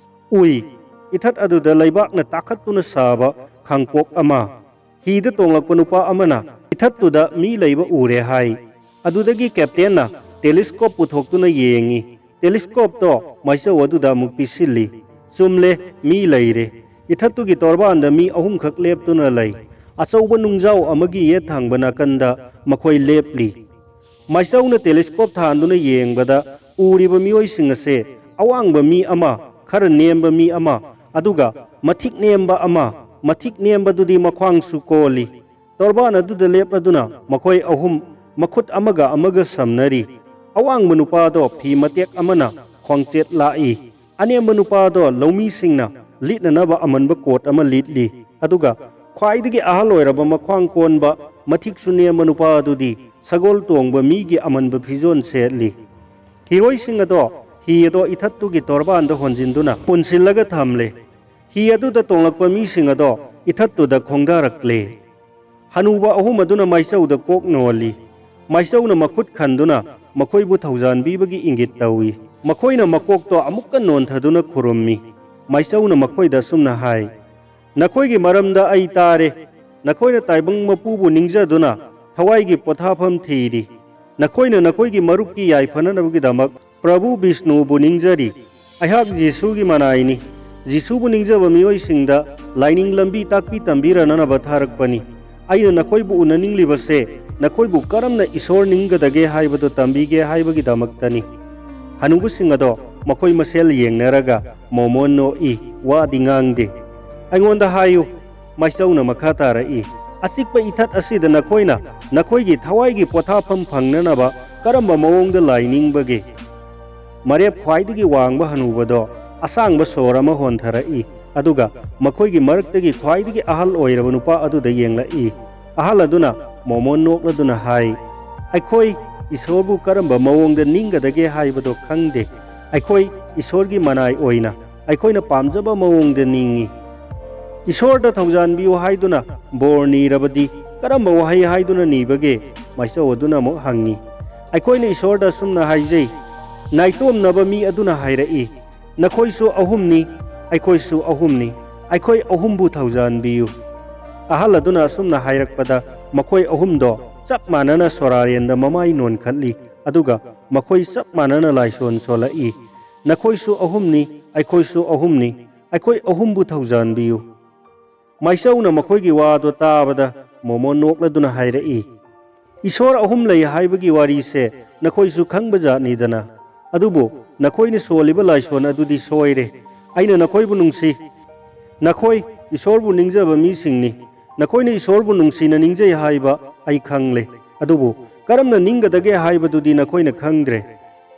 ꯎꯏ, ꯏꯊꯠ ꯑꯗꯨꯗ ꯂꯩꯕꯥꯛꯅ ꯇꯥꯈꯠꯇꯨꯅ ꯁꯥꯕ ꯈꯥꯡꯄꯣꯛ ꯑꯃ꯫ ꯍꯤꯗ ꯇꯣꯡꯂꯛꯄ ꯅꯨꯄꯥ ꯑꯃꯅ ꯏꯊꯠꯇꯨꯗ ꯃꯤ ꯂꯩꯕ ꯎꯔꯦ ꯍꯥꯏ꯫ ꯑꯗꯨꯗꯒꯤ ꯀꯦꯞꯇꯦꯟꯅ ꯇꯦꯂꯤꯁꯀꯣꯞ ꯄꯨꯊꯣꯛꯇꯨꯅ ꯌꯦꯡꯉꯤ꯫ ꯇꯦꯂꯤꯁꯀꯣꯞꯇꯣ ꯃꯥꯏꯆꯧ ꯑꯗꯨꯗ ꯑꯃꯨꯛ ꯄꯤꯁꯤꯜꯂꯤ꯫ "ꯆꯨꯝꯂꯦ, ꯃꯤ ꯂꯩꯔꯦ꯫ ꯏꯊꯠꯇꯨꯒꯤ ꯇꯣꯔꯕꯥꯟꯗ ꯃꯤ ꯑꯍꯨꯝꯈꯛ ꯂꯦꯞꯇꯨꯅ ꯂꯩ꯫ ꯑꯆꯧꯕ ꯅꯨꯡꯖꯥꯎ ꯑꯃꯒꯤ ꯌꯦꯠ ꯊꯪꯕ ꯅꯥꯀꯟꯗ ꯃꯈꯣꯏ ꯂꯦꯞꯂꯤ꯫" ꯃꯥꯏꯆꯧꯅ ꯇꯦꯂꯦꯁꯀꯣꯞ ꯊꯥꯟꯗꯨꯅ ꯌꯦꯡꯕꯗ ꯎꯔꯤꯕ ꯃꯤꯑꯣꯏꯁꯤꯡ ꯑꯁꯦ ꯑꯋꯥꯡꯕ ꯃꯤ ꯑꯃ, ꯈꯔ ꯅꯦꯝꯕ ꯃꯤ ꯑꯃ, ꯑꯗꯨꯒ ꯃꯊꯤꯛ ꯅꯦꯝꯕ ꯑꯃ, ꯃꯊꯤꯛ ꯅꯦꯝꯕꯗꯨꯗꯤ ꯃꯈ꯭ꯋꯥꯡꯁꯨ ꯀꯣꯜꯂꯤ꯫ ꯇꯣꯔꯕꯥꯟ ꯑꯗꯨꯗ ꯂꯦꯞꯂꯗꯨꯅ ꯃꯈꯣꯏ ꯑꯍꯨꯝ ꯃꯈꯨꯠ ꯑꯃꯒ ꯑꯃꯒ ꯁꯝꯅꯔꯤ꯫ ꯑꯋꯥꯡꯕ ꯅꯨꯄꯥꯗꯣ ꯐꯤ ꯃꯇꯦꯛ ꯑꯃꯅ ꯈ꯭ꯋꯥꯡꯆꯦꯠ ꯂꯥꯛꯏ꯫ ꯑꯅꯦꯝꯕ ꯅꯨꯄꯥꯗꯣ ꯂꯧꯃꯤꯁꯤꯡꯅ ꯂꯤꯠꯅꯅꯕ ꯑꯃꯟꯕ ꯀꯣꯠ ꯑꯃ ꯂꯤꯠꯂꯤ꯫ ꯑꯗꯨꯒ ꯈ꯭ꯋꯥꯏꯗꯒꯤ ꯑꯍꯜ ꯑꯣꯏꯔꯕ ꯃꯈ꯭ꯋꯥꯡ ꯀꯣꯟꯕ ꯃꯊꯤꯛꯁꯨ ꯅꯦꯝꯕ ꯅꯨꯄꯥ ꯑꯗꯨꯗꯤ ꯁꯒꯣꯜ ꯇꯣꯡꯕ ꯃꯤꯒꯤ ꯑꯃꯟꯕ ꯐꯤꯖꯣꯜ ꯁꯦꯠꯂꯤ꯫ ꯍꯤꯔꯣꯏꯁꯤꯡ ꯑꯗꯣ ꯍꯤ ꯑꯗꯣ ꯏꯊꯠꯇꯨꯒꯤ ꯇꯣꯔꯕꯥꯟꯗ ꯍꯣꯟꯖꯤꯟꯗꯨꯅ ꯄꯨꯟꯁꯤꯜꯂꯒ ꯊꯝꯂꯦ꯫ ꯍꯤ ꯑꯗꯨꯗ ꯇꯣꯡꯂꯛꯄ ꯃꯤꯁꯤꯡ ꯑꯗꯣ ꯏꯊꯠꯇꯨꯗ ꯈꯣꯡꯗꯥꯔꯛꯂꯦ꯫ ꯍꯅꯨꯕ ꯑꯍꯨꯝ ꯑꯗꯨꯅ ꯃꯥꯏꯆꯧꯗ ꯀꯣꯛ ꯅꯣꯜꯂꯤ꯫ ꯃꯥꯏꯆꯧꯅ ꯃꯈꯨꯠ ꯈꯟꯗꯨꯅ ꯃꯈꯣꯏꯕꯨ ꯊꯧꯖꯥꯟꯕꯤꯕꯒꯤ ꯏꯪꯒꯤꯠ ꯇꯧꯏ꯫ ꯃꯈꯣꯏꯅ ꯃꯀꯣꯛꯇꯣ ꯑꯃꯨꯛꯀ ꯅꯣꯟꯊꯗꯨꯅ ꯈꯨꯔꯨꯝꯃꯤ꯫ ꯃꯥꯏꯆꯧꯅ ꯃꯈꯣꯏꯗ ꯑꯁꯨꯝꯅ ꯍꯥꯏ, "ꯅꯈꯣꯏꯒꯤ ꯃꯔꯝꯗ ꯑꯩ ꯇꯥꯔꯦ꯫ ꯅꯈꯣꯏꯅ ꯇꯥꯏꯕꯪ ꯃꯄꯨꯕꯨ ꯅꯤꯡꯖꯗꯨꯅ ꯊꯋꯥꯏꯒꯤ ꯄꯣꯊꯥꯐꯝ ꯊꯤꯔꯤ꯫ ꯅꯈꯣꯏꯅ ꯅꯈꯣꯏꯒꯤ ꯃꯔꯨꯞꯀꯤ ꯌꯥꯏꯐꯅꯅꯕꯒꯤꯗꯃꯛ ꯄ꯭ꯔꯚꯨ ꯕꯤꯁꯅꯨꯕꯨ ꯅꯤꯡꯖꯔꯤ꯫ ꯑꯩꯍꯥꯛ ꯖꯤꯁꯨꯒꯤ ꯃꯅꯥꯏꯅꯤ꯫ ꯖꯤꯁꯨꯕꯨ ꯅꯤꯡꯖꯕ ꯃꯤꯑꯣꯏꯁꯤꯡꯗ ꯂꯥꯏꯅꯤꯡ ꯂꯝꯕꯤ ꯇꯥꯛꯄꯤ ꯇꯝꯕꯤꯔꯅꯅꯕ ꯊꯥꯔꯛꯄꯅꯤ꯫ ꯑꯩꯅ ꯅꯈꯣꯏꯕꯨ ꯎꯅꯅꯤꯡꯂꯤꯕꯁꯦ ꯅꯈꯣꯏꯕꯨ ꯀꯔꯝꯅ ꯏꯁꯣꯔ ꯅꯤꯡꯒꯗꯒꯦ ꯍꯥꯏꯕꯗꯨ ꯇꯝꯕꯤꯒꯦ ꯍꯥꯏꯕꯒꯤꯗꯃꯛꯇꯅꯤ꯫" ꯍꯅꯨꯕꯁꯤꯡ ꯑꯗꯣ ꯃꯈꯣꯏ ꯃꯁꯦꯜ ꯌꯦꯡꯅꯔꯒ ꯃꯣꯃꯣꯟ ꯅꯣꯛꯏ, ꯋꯥꯗꯤ ꯉꯥꯡꯗꯦ꯫ "ꯑꯩꯉꯣꯟꯗ ꯍꯥꯏꯌꯨ," ꯃꯥꯏꯆꯧꯅ ꯃꯈꯥ ꯇꯥꯔꯛꯏ, "ꯑꯆꯤꯛꯄ ꯏꯊꯠ ꯑꯁꯤꯗ ꯅꯈꯣꯏꯅ ꯅꯈꯣꯏꯒꯤ ꯊꯋꯥꯏꯒꯤ ꯄꯣꯊꯥꯐꯝ ꯐꯪꯅꯅꯕ ꯀꯔꯝꯕ ꯃꯑꯣꯡꯗ ꯂꯥꯏ ꯅꯤꯡꯕꯒꯦ?" ꯃꯔꯦꯞ ꯈ꯭ꯋꯥꯏꯗꯒꯤ ꯋꯥꯡꯕ ꯍꯅꯨꯕꯗꯣ ꯑꯁꯥꯡꯕ ꯁꯣꯔ ꯑꯃ ꯍꯣꯟꯊꯔꯛꯏ, ꯑꯗꯨꯒ ꯃꯈꯣꯏꯒꯤ ꯃꯔꯛꯇꯒꯤ ꯈ꯭ꯋꯥꯏꯗꯒꯤ ꯑꯍꯜ ꯑꯣꯏꯔꯕ ꯅꯨꯄꯥ ꯑꯗꯨꯗ ꯌꯦꯡꯂꯛꯏ꯫ ꯑꯍꯜ ꯑꯗꯨꯅ ꯃꯣꯃꯣꯟ ꯅꯣꯛꯂꯗꯨꯅ ꯍꯥꯏ, "ꯑꯩꯈꯣꯏ ꯏꯁꯣꯔꯕꯨ ꯀꯔꯝꯕ ꯃꯑꯣꯡꯗ ꯅꯤꯡꯒꯗꯒꯦ ꯍꯥꯏꯕꯗꯣ ꯈꯪꯗꯦ꯫ ꯑꯩꯈꯣꯏ ꯏꯁꯣꯔꯒꯤ ꯃꯅꯥꯏ ꯑꯣꯏꯅ ꯑꯩꯈꯣꯏꯅ ꯄꯥꯝꯖꯕ ꯃꯑꯣꯡꯗ ꯅꯤꯡꯏ꯫ ꯏꯁꯣꯔꯗ ꯊꯧꯖꯥꯟꯕꯤꯌꯨ ꯍꯥꯏꯗꯨꯅ ꯕꯣꯔ ꯅꯤꯔꯕꯗꯤ ꯀꯔꯝꯕ ꯋꯥꯍꯩ ꯍꯥꯏꯗꯨꯅ ꯅꯤꯕꯒꯦ?" ꯃꯥꯏꯆꯧ ꯑꯗꯨꯅ ꯑꯃꯨꯛ ꯍꯪꯉꯤ꯫ ꯑꯩꯈꯣꯏꯅ ꯏꯁꯣꯔꯗ ꯑꯁꯨꯝꯅ ꯍꯥꯏꯖꯩ, ꯅꯥꯏꯇꯣꯝꯅꯕ ꯃꯤ ꯑꯗꯨꯅ ꯍꯥꯏꯔꯛꯏ, "ꯅꯈꯣꯏꯁꯨ ꯑꯍꯨꯝꯅꯤ, ꯑꯩꯈꯣꯏꯁꯨ ꯑꯍꯨꯝꯅꯤ, ꯑꯩꯈꯣꯏ ꯑꯍꯨꯝꯕꯨ ꯊꯧꯖꯥꯟꯕꯤꯌꯨ꯫" ꯑꯍꯜ ꯑꯗꯨꯅ ꯑꯁꯨꯝꯅ ꯍꯥꯏꯔꯛꯄꯗ ꯃꯈꯣꯏ ꯑꯍꯨꯝꯗꯣ ꯆꯞ ꯃꯥꯟꯅꯅ ꯁꯣꯔꯥꯔꯦꯟꯗ ꯃꯃꯥꯏ ꯅꯣꯟꯈꯠꯂꯤ, ꯑꯗꯨꯒ ꯃꯈꯣꯏ ꯆꯞ ꯃꯥꯟꯅꯅ ꯂꯥꯏꯁꯣꯟ ꯁꯣꯜꯂꯛꯏ, "ꯅꯈꯣꯏꯁꯨ ꯑꯍꯨꯝꯅꯤ, ꯑꯩꯈꯣꯏꯁꯨ ꯑꯍꯨꯝꯅꯤ, ꯑꯩꯈꯣꯏ ꯑꯍꯨꯝꯕꯨ ꯊꯧꯖꯥꯟꯕꯤꯌꯨ꯫ ꯃꯥꯏꯆꯧꯅ ꯃꯈꯣꯏꯒꯤ ꯋꯥꯗꯣ ꯇꯥꯕꯗ ꯃꯣꯃꯣꯟ ꯅꯣꯛꯂꯗꯨꯅ ꯍꯥꯏꯔꯛꯏ, "ꯏꯁꯣꯔ ꯑꯍꯨꯝ ꯂꯩ ꯍꯥꯏꯕꯒꯤ ꯋꯥꯔꯤꯁꯦ ꯅꯈꯣꯏꯁꯨ ꯈꯪꯕ ꯖꯥꯠꯅꯤꯗꯅ꯫ ꯑꯗꯨꯕꯨ ꯅꯈꯣꯏꯅ ꯁꯣꯜꯂꯤꯕ ꯂꯥꯏꯁꯣꯟ ꯑꯗꯨꯗꯤ ꯁꯣꯏꯔꯦ꯫ ꯑꯩꯅ ꯅꯈꯣꯏꯕꯨ ꯅꯨꯡꯁꯤ꯫ ꯅꯈꯣꯏ ꯏꯁꯣꯔꯕꯨ ꯅꯤꯡꯖꯕ ꯃꯤꯁꯤꯡꯅꯤ꯫ ꯅꯈꯣꯏꯅ ꯏꯁꯣꯔꯕꯨ ꯅꯨꯡꯁꯤꯅ ꯅꯤꯡꯖꯩ ꯍꯥꯏꯕ ꯑꯩ ꯈꯪꯂꯦ꯫ ꯑꯗꯨꯕꯨ ꯀꯔꯝꯅ ꯅꯤꯡꯒꯗꯒꯦ ꯍꯥꯏꯕꯗꯨꯗꯤ ꯅꯈꯣꯏꯅ ꯈꯪꯗ꯭ꯔꯦ꯫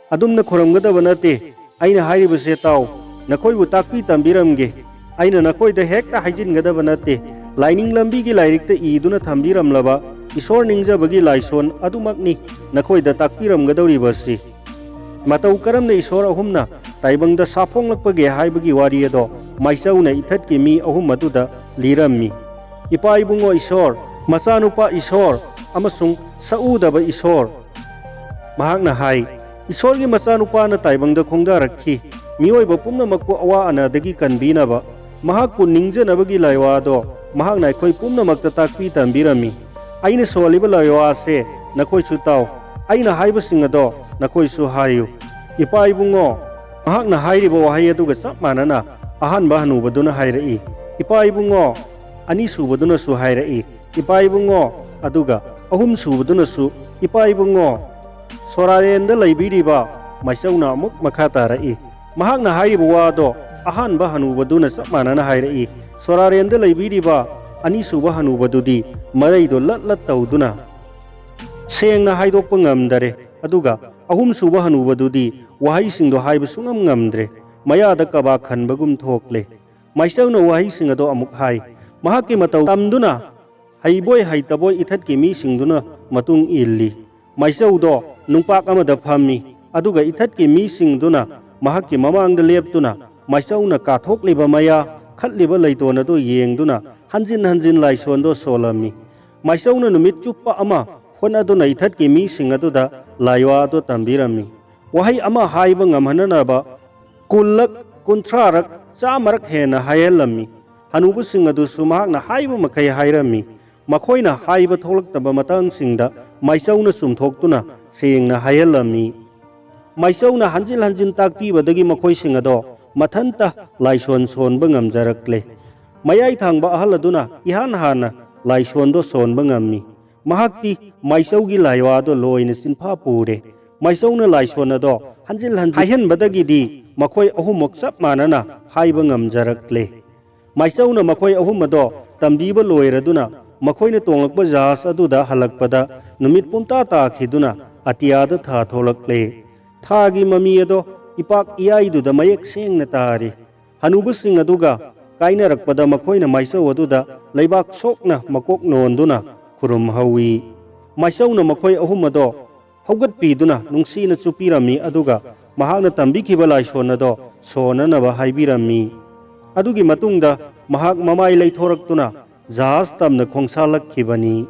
ꯑꯗꯨꯝꯅ ꯈꯨꯔꯨꯝꯒꯗꯕ ꯅꯠꯇꯦ꯫ ꯑꯩꯅ ꯍꯥꯏꯔꯤꯕꯁꯦ ꯇꯥꯎ꯫ ꯅꯈꯣꯏꯕꯨ ꯇꯥꯛꯄꯤ ꯇꯝꯕꯤꯔꯝꯒꯦ꯫ ꯑꯩꯅ ꯅꯈꯣꯏꯗ ꯍꯦꯛꯇ ꯍꯥꯏꯖꯤꯟꯒꯗꯕ ꯅꯠꯇꯦ꯫ ꯂꯥꯏꯅꯤꯡ ꯂꯝꯕꯤꯒꯤ ꯂꯥꯏꯔꯤꯛꯇ ꯏꯗꯨꯅ ꯊꯝꯕꯤꯔꯝꯂꯕ ꯏꯁꯣꯔ ꯅꯤꯡꯖꯕꯒꯤ ꯂꯥꯏꯁꯣꯟ ꯑꯗꯨꯃꯛꯅꯤ ꯅꯈꯣꯏꯗ ꯇꯥꯛꯄꯤꯔꯝꯒꯗꯧꯔꯤꯕꯁꯤ꯫ ꯃꯇꯧ ꯀꯔꯝꯅ ꯏꯁꯣꯔ ꯑꯍꯨꯝꯅ ꯇꯥꯏꯕꯪꯗ ꯁꯥꯐꯣꯡꯂꯛꯄꯒꯦ ꯍꯥꯏꯕꯒꯤ ꯋꯥꯔꯤ ꯑꯗꯣ ꯃꯥꯏꯆꯧꯅ ꯏꯊꯠꯀꯤ ꯃꯤ ꯑꯍꯨꯝ ꯑꯗꯨꯗ ꯂꯤꯔꯝꯃꯤ꯫ ꯏꯄꯥ ꯏꯕꯨꯡꯉꯣ ꯏꯁꯣꯔ, ꯃꯆꯥꯅꯨꯄꯥ ꯏꯁꯣꯔ ꯑꯃꯁꯨꯡ ꯁꯛꯎꯗꯕ ꯏꯁꯣꯔ꯫ ꯃꯍꯥꯛꯅ ꯍꯥꯏ, "ꯏꯁꯣꯔꯒꯤ ꯃꯆꯥꯅꯨꯄꯥꯅ ꯇꯥꯏꯕꯪꯗ ꯈꯣꯡꯗꯥꯔꯛꯈꯤ꯫ ꯃꯤꯑꯣꯏꯕ ꯄꯨꯝꯅꯃꯛꯄꯨ ꯑꯋꯥ ꯑꯅꯥꯗꯒꯤ ꯀꯟꯕꯤꯅꯕ꯫ ꯃꯍꯥꯛꯄꯨ ꯅꯤꯡꯖꯅꯕꯒꯤ ꯂꯥꯏꯋꯥꯗꯣ ꯃꯍꯥꯛꯅ ꯑꯩꯈꯣꯏ ꯄꯨꯝꯅꯃꯛꯇ ꯇꯥꯛꯄꯤ ꯇꯝꯕꯤꯔꯝꯃꯤ꯫ ꯑꯩꯅ ꯁꯣꯜꯂꯤꯕ ꯂꯥꯏꯋꯥꯁꯦ ꯅꯈꯣꯏꯁꯨ ꯇꯥꯎ꯫ ꯑꯩꯅ ꯍꯥꯏꯕꯁꯤꯡ ꯑꯗꯣ ꯅꯈꯣꯏꯁꯨ ꯍꯥꯏꯌꯨ꯫ ꯏꯄꯥ ꯏꯕꯨꯡꯉꯣ," ꯃꯍꯥꯛꯅ ꯍꯥꯏꯔꯤꯕ ꯋꯥꯍꯩ ꯑꯗꯨꯒ ꯆꯞ ꯃꯥꯟꯅꯅ ꯑꯍꯥꯟꯕ ꯍꯅꯨꯕꯗꯨꯅ ꯍꯥꯏꯔꯛꯏ, "ꯏꯄꯥ ꯏꯕꯨꯡꯉꯣ," ꯑꯅꯤꯁꯨꯕꯗꯨꯅꯁꯨ ꯍꯥꯏꯔꯛꯏ, "ꯏꯄꯥ ꯏꯕꯨꯡꯉꯣ," ꯑꯗꯨꯒ ꯑꯍꯨꯝꯁꯨꯕꯗꯨꯅꯁꯨ, "ꯏꯄꯥ ꯏꯕꯨꯡꯉꯣ, ꯁꯣꯔꯥꯔꯦꯟꯗ ꯂꯩꯕꯤꯔꯤꯕ," ꯃꯥꯏꯆꯧꯅ ꯑꯃꯨꯛ ꯃꯈꯥ ꯇꯥꯔꯛꯏ꯫ ꯃꯍꯥꯛꯅ ꯍꯥꯏꯔꯤꯕ ꯋꯥꯗꯣ ꯑꯍꯥꯟꯕ ꯍꯅꯨꯕꯗꯨꯅ ꯆꯞ ꯃꯥꯟꯅꯅ ꯍꯥꯏꯔꯛꯏ꯫ ꯁꯣꯔꯥꯔꯦꯟꯗ ꯂꯩꯕꯤꯔꯤꯕ ꯑꯅꯤꯁꯨꯕ ꯍꯅꯨꯕꯗꯨꯗꯤ ꯃꯔꯩꯗꯣ ꯂꯠ ꯂꯠ ꯇꯧꯗꯨꯅ ꯁꯦꯡꯅ ꯍꯥꯏꯗꯣꯛꯄ ꯉꯝꯗꯔꯦ꯫ ꯑꯗꯨꯒ ꯑꯍꯨꯝꯁꯨꯕ ꯍꯅꯨꯕꯗꯨꯗꯤ ꯋꯥꯍꯩꯁꯤꯡꯗꯣ ꯍꯥꯏꯕ ꯁꯨꯡꯉꯝ ꯉꯝꯗ꯭ꯔꯦ꯫ ꯃꯌꯥꯗ ꯀꯕꯥꯛ ꯈꯟꯕꯒꯨꯝ ꯊꯣꯛꯂꯦ꯫ ꯃꯥꯏꯆꯧꯅ ꯋꯥꯍꯩꯁꯤꯡ ꯑꯗꯣ ꯑꯃꯨꯛ ꯍꯥꯏ꯫ ꯃꯍꯥꯛꯀꯤ ꯃꯇꯧ ꯇꯝꯗꯨꯅ ꯍꯩꯕꯣꯏ ꯍꯩꯇꯕꯣꯏ ꯏꯊꯠꯀꯤ ꯃꯤꯁꯤꯡꯗꯨꯅ ꯃꯇꯨꯡ ꯏꯜꯂꯤ꯫ ꯃꯥꯏꯆꯧꯗꯣ ꯅꯨꯡꯄꯥꯛ ꯑꯃꯗ ꯐꯝꯃꯤ, ꯑꯗꯨꯒ ꯏꯊꯠꯀꯤ ꯃꯤꯁꯤꯡꯗꯨꯅ ꯃꯍꯥꯛꯀꯤ ꯃꯃꯥꯡꯗ ꯂꯦꯞꯇꯨꯅ ꯃꯥꯏꯆꯧꯅ ꯀꯥꯊꯣꯛꯂꯤꯕ ꯃꯌꯥ, ꯈꯠꯂꯤꯕ ꯂꯩꯇꯣꯟ ꯑꯗꯨ ꯌꯦꯡꯗꯨꯅ ꯍꯟꯖꯤꯟ ꯍꯟꯖꯤꯟ ꯂꯥꯏꯁꯣꯟꯗꯣ ꯁꯣꯜꯂꯝꯃꯤ꯫ ꯃꯥꯏꯆꯧꯅ ꯅꯨꯃꯤꯠ ꯆꯨꯞꯄ ꯑꯃ ꯍꯣꯠꯅꯗꯨꯅ ꯏꯊꯠꯀꯤ ꯃꯤꯁꯤꯡ ꯑꯗꯨꯗ ꯂꯥꯏꯋꯥ ꯑꯗꯨ ꯇꯝꯕꯤꯔꯝꯃꯤ꯫ ꯋꯥꯍꯩ ꯑꯃ ꯍꯥꯏꯕ ꯉꯝꯍꯟꯅꯅꯕ ꯀꯨꯟꯂꯛ, ꯀꯨꯟꯊ꯭ꯔꯥꯔꯛ, ꯆꯥꯝꯃꯔꯛ ꯍꯦꯟꯅ ꯍꯥꯏꯍꯜꯂꯝꯃꯤ꯫ ꯍꯅꯨꯕꯁꯤꯡ ꯑꯗꯨꯁꯨ ꯃꯍꯥꯛꯅ ꯍꯥꯏꯕ ꯃꯈꯩ ꯍꯥꯏꯔꯝꯃꯤ꯫ ꯃꯈꯣꯏꯅ ꯍꯥꯏꯕ ꯊꯣꯛꯂꯛꯇꯕ ꯃꯇꯥꯡꯁꯤꯡꯗ ꯃꯥꯏꯆꯧꯅ ꯆꯨꯝꯊꯣꯛꯇꯨꯅ ꯁꯦꯡꯅ ꯍꯥꯏꯍꯜꯂꯝꯃꯤ꯫ ꯃꯥꯏꯆꯧꯅ ꯍꯟꯖꯤꯟ ꯍꯟꯖꯤꯟ ꯇꯥꯛꯄꯤꯕꯗꯒꯤ ꯃꯈꯣꯏꯁꯤꯡ ꯑꯗꯣ ꯃꯊꯟꯇ ꯂꯥꯏꯁꯣꯟ ꯁꯣꯟꯕ ꯉꯝꯖꯔꯛꯂꯦ꯫ ꯃꯌꯥꯏ ꯊꯥꯡꯕ ꯑꯍꯜ ꯑꯗꯨꯅ ꯏꯍꯥꯟ ꯍꯥꯟꯅ ꯂꯥꯏꯁꯣꯟꯗꯣ ꯁꯣꯟꯕ ꯉꯝꯃꯤ꯫ ꯃꯍꯥꯛꯇꯤ ꯃꯥꯏꯆꯧꯒꯤ ꯂꯥꯏꯋꯥꯗꯣ ꯂꯣꯏꯅ ꯆꯤꯟꯐꯥ ꯄꯨꯔꯦ꯫ ꯃꯥꯏꯆꯧꯅ ꯂꯥꯏꯁꯣꯟ ꯑꯗꯣ ꯍꯟꯖꯤꯜ ꯍꯟꯖꯤꯜ ꯍꯥꯏꯍꯟꯕꯗꯒꯤꯗꯤ ꯃꯈꯣꯏ ꯑꯍꯨꯝꯃꯛ ꯆꯞ ꯃꯥꯟꯅꯅ ꯍꯥꯏꯕ ꯉꯝꯖꯔꯛꯂꯦ꯫ ꯃꯥꯏꯆꯧꯅ ꯃꯈꯣꯏ ꯑꯍꯨꯝ ꯑꯗꯣ ꯇꯝꯕꯤꯕ ꯂꯣꯏꯔꯗꯨꯅ ꯃꯈꯣꯏꯅ ꯇꯣꯡꯂꯛꯄ ꯖꯍꯥꯖ ꯑꯗꯨꯗ ꯍꯜꯂꯛꯄꯗ ꯅꯨꯃꯤꯠ ꯄꯨꯝꯇꯥ ꯇꯥꯈꯤꯗꯨꯅ ꯑꯇꯤꯌꯥꯗ ꯊꯥ ꯊꯣꯛꯂꯛꯂꯦ꯫ ꯊꯥꯒꯤ ꯃꯃꯤ ꯑꯗꯣ ꯏꯄꯥꯛ ꯏꯌꯥꯏꯗꯨꯗ ꯃꯌꯦꯛ ꯁꯦꯡꯅ ꯇꯥꯔꯤ꯫ ꯍꯅꯨꯕꯁꯤꯡ ꯑꯗꯨꯒ ꯀꯥꯏꯅꯔꯛꯄꯗ ꯃꯈꯣꯏꯅ ꯃꯥꯏꯆꯧ ꯑꯗꯨꯗ ꯂꯩꯕꯥꯛ ꯁꯣꯛꯅ ꯃꯀꯣꯛ ꯅꯣꯟꯗꯨꯅ ꯈꯨꯔꯨꯝꯍꯧꯏ꯫ ꯃꯥꯏꯆꯧꯅ ꯃꯈꯣꯏ ꯑꯍꯨꯝ ꯑꯗꯣ ꯍꯧꯒꯠꯄꯤꯗꯨꯅ ꯅꯨꯡꯁꯤꯅ ꯆꯨꯞꯄꯤꯔꯝꯃꯤ, ꯑꯗꯨꯒ ꯃꯍꯥꯛꯅ ꯇꯝꯕꯤꯈꯤꯕ ꯂꯥꯏꯁꯣꯟ ꯑꯗꯣ ꯁꯣꯟꯅꯅꯕ ꯍꯥꯏꯕꯤꯔꯝꯃꯤ꯫ ꯑꯗꯨꯒꯤ ꯃꯇꯨꯡꯗ ꯃꯍꯥꯛ ꯃꯃꯥꯏ ꯂꯩꯊꯣꯔꯛꯇꯨꯅ ꯖꯍꯥꯖ ꯇꯝꯅ ꯈꯣꯡꯁꯥꯜꯂꯛꯈꯤꯕꯅꯤ꯫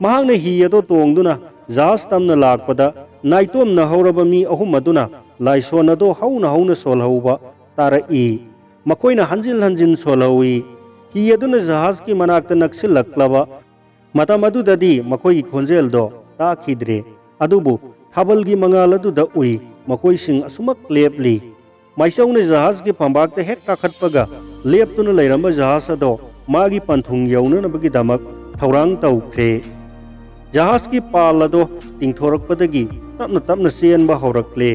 ꯃꯍꯥꯛꯅ ꯍꯤ ꯑꯗꯨ ꯇꯣꯡꯗꯨꯅ ꯖꯍꯥꯖ ꯇꯝꯅ ꯂꯥꯛꯄꯗ ꯅꯥꯏꯇꯣꯝꯅ ꯍꯧꯔꯕ ꯃꯤ ꯑꯍꯨꯝ ꯑꯗꯨꯅ ꯂꯥꯏꯁꯣꯟ ꯑꯗꯨ ꯍꯧꯅ ꯍꯧꯅ ꯁꯣꯜꯍꯧꯕ ꯇꯥꯔꯛꯏ꯫ ꯃꯈꯣꯏꯅ ꯍꯟꯖꯤꯟ ꯍꯟꯖꯤꯟ ꯁꯣꯜꯍꯧꯏ꯫ ꯍꯤ ꯑꯗꯨꯅ ꯖꯍꯥꯖꯀꯤ ꯃꯅꯥꯛꯇ ꯅꯛꯁꯤꯜꯂꯛꯂꯕ ꯃꯇꯝ ꯑꯗꯨꯗꯗꯤ ꯃꯈꯣꯏꯒꯤ ꯈꯣꯟꯖꯦꯜꯗꯣ ꯇꯥꯈꯤꯗ꯭ꯔꯦ꯫ ꯑꯗꯨꯕꯨ ꯊꯥꯕꯜꯒꯤ ꯃꯉꯥꯜ ꯑꯗꯨꯗ ꯎꯏ, ꯃꯈꯣꯏꯁꯤꯡ ꯑꯁꯨꯃꯛ ꯂꯦꯞꯂꯤ꯫ ꯃꯥꯏꯆꯧꯅ ꯖꯍꯥꯖꯀꯤ ꯐꯝꯕꯥꯛꯇ ꯍꯦꯛ ꯀꯥꯈꯠꯄꯒ ꯂꯦꯞꯇꯨꯅ ꯂꯩꯔꯝꯕ ꯖꯍꯥꯖ ꯑꯗꯣ ꯃꯥꯒꯤ ꯄꯟꯊꯨꯡ ꯌꯧꯅꯅꯕꯒꯤꯗꯃꯛ ꯊꯧꯔꯥꯡ ꯇꯧꯈ꯭ꯔꯦ꯫ ꯖꯍꯥꯖꯀꯤ ꯄꯥꯜ ꯑꯗꯣ ꯇꯤꯡꯊꯣꯔꯛꯄꯗꯒꯤ ꯇꯞꯅ ꯇꯞꯅ ꯆꯦꯟꯕ ꯍꯧꯔꯛꯂꯦ꯫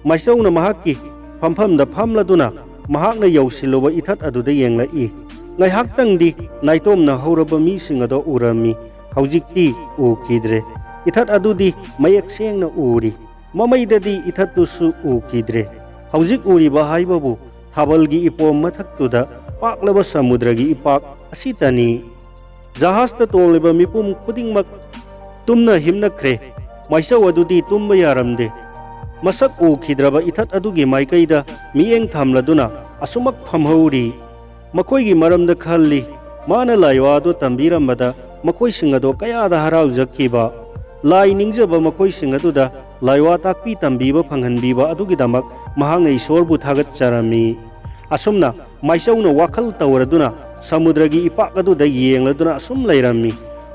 ꯃꯥꯏꯆꯧꯅ ꯃꯍꯥꯛꯀꯤ ꯐꯝꯐꯝꯗ ꯐꯝꯂꯗꯨꯅ ꯃꯍꯥꯛꯅ ꯌꯧꯁꯤꯜꯂꯨꯕ ꯏꯊꯠ ꯑꯗꯨꯗ ꯌꯦꯡꯂꯛꯏ꯫ ꯉꯥꯏꯍꯥꯛꯇꯪꯗꯤ ꯅꯥꯏꯇꯣꯝꯅ ꯍꯧꯔꯕ ꯃꯤꯁꯤꯡ ꯑꯗꯣ ꯎꯔꯝꯃꯤ꯫ ꯍꯧꯖꯤꯛꯇꯤ ꯎꯈꯤꯗ꯭ꯔꯦ꯫ ꯏꯊꯠ ꯑꯗꯨꯗꯤ ꯃꯌꯦꯛ ꯁꯦꯡꯅ ꯎꯔꯤ꯫ ꯃꯃꯩꯗꯗꯤ ꯏꯊꯠꯇꯨꯁꯨ ꯎꯈꯤꯗ꯭ꯔꯦ꯫ ꯍꯧꯖꯤꯛ ꯎꯔꯤꯕ ꯍꯥꯏꯕꯕꯨ ꯊꯥꯕꯜꯒꯤ ꯏꯄꯣꯝ ꯃꯊꯛꯇꯨꯗ ꯄꯥꯛꯂꯕ ꯁꯃꯨꯗ꯭ꯔꯒꯤ ꯏꯄꯥꯛ ꯑꯁꯤꯇꯅꯤ꯫ ꯖꯍꯥꯖꯇ ꯇꯣꯡꯂꯤꯕ ꯃꯤꯄꯨꯝ ꯈꯨꯗꯤꯡꯃꯛ ꯇꯨꯝꯅ ꯍꯤꯞꯅꯈ꯭ꯔꯦ꯫ ꯃꯥꯏꯆꯧ ꯑꯗꯨꯗꯤ ꯇꯨꯝꯕ ꯌꯥꯔꯝꯗꯦ꯫ ꯃꯁꯛ ꯎꯈꯤꯗ꯭ꯔꯕ ꯏꯊꯠ ꯑꯗꯨꯒꯤ ꯃꯥꯏꯀꯩꯗ ꯃꯤꯠꯌꯦꯡ ꯊꯝꯂꯗꯨꯅ ꯑꯁꯨꯃꯛ ꯐꯝꯍꯧꯔꯤ꯫ ꯃꯈꯣꯏꯒꯤ ꯃꯔꯝꯗ ꯈꯜꯂꯤ꯫ ꯃꯥꯅ ꯂꯥꯏꯋꯥꯗꯣ ꯇꯝꯕꯤꯔꯝꯕꯗ ꯃꯈꯣꯏꯁꯤꯡ ꯑꯗꯣ ꯀꯌꯥꯗ ꯍꯔꯥꯎꯖꯈꯤꯕ꯫ ꯂꯥꯏ ꯅꯤꯡꯖꯕ ꯃꯈꯣꯏꯁꯤꯡ ꯑꯗꯨꯗ ꯂꯥꯏꯋꯥ ꯇꯥꯛꯄꯤ ꯇꯝꯕꯤꯕ ꯐꯪꯍꯟꯕꯤꯕ ꯑꯗꯨꯒꯤꯗꯃꯛ ꯃꯍꯥꯛꯅ ꯏꯁꯣꯔꯕꯨ ꯊꯥꯒꯠꯆꯔꯝꯃꯤ꯫ ꯑꯁꯨꯝꯅ ꯃꯥꯏꯆꯧꯅ ꯋꯥꯈꯜ ꯇꯧꯔꯗꯨꯅ ꯁꯃꯨꯗ꯭ꯔꯒꯤ ꯏꯄꯥꯛ ꯑꯗꯨꯗ ꯌꯦꯡꯂꯗꯨꯅ ꯑꯁꯨꯝ ꯂꯩꯔꯝꯃꯤ꯫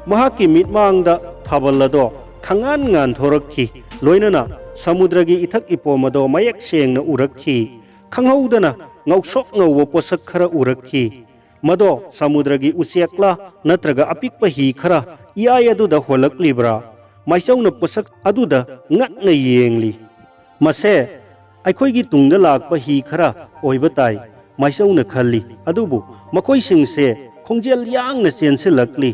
ꯃꯍꯥꯛꯀꯤ ꯃꯤꯠꯃꯥꯡꯗ ꯊꯥꯕꯜ ꯑꯗꯣ ꯈꯪꯉꯥꯟ ꯉꯥꯟꯊꯣꯔꯛꯈꯤ, ꯂꯣꯏꯅꯅ ꯁꯃꯨꯗ꯭ꯔꯒꯤ ꯏꯊꯛ ꯏꯄꯣꯝ ꯑꯗꯣ ꯃꯌꯦꯛ ꯁꯦꯡꯅ ꯎꯔꯛꯈꯤ꯫ ꯈꯪꯍꯧꯗꯅ ꯉꯧꯁꯣꯛ ꯉꯧꯕ ꯄꯣꯠꯁꯛ ꯈꯔ ꯎꯔꯛꯈꯤ꯫ ꯃꯗꯣ ꯁꯃꯨꯗ꯭ꯔꯒꯤ ꯎꯆꯦꯛꯂꯥ ꯅꯠꯇ꯭ꯔꯒ ꯑꯄꯤꯛꯄ ꯍꯤ ꯈꯔ ꯏꯌꯥꯏ ꯑꯗꯨꯗ ꯍꯣꯜꯂꯛꯂꯤꯕ꯭ꯔꯥ? ꯃꯥꯏꯆꯧꯅ ꯄꯣꯠꯁꯛ ꯑꯗꯨꯗ ꯉꯛꯅ ꯌꯦꯡꯂꯤ꯫ "ꯃꯁꯦ ꯑꯩꯈꯣꯏꯒꯤ ꯇꯨꯡꯗ ꯂꯥꯛꯄ ꯍꯤ ꯈꯔ ꯑꯣꯏꯕ ꯇꯥꯏ," ꯃꯥꯏꯆꯧꯅ ꯈꯜꯂꯤ꯫ ꯑꯗꯨꯕꯨ ꯃꯈꯣꯏꯁꯤꯡꯁꯦ ꯈꯣꯡꯖꯦꯜ ꯌꯥꯡꯅ ꯆꯦꯟꯁꯤꯜꯂꯛꯂꯤ꯫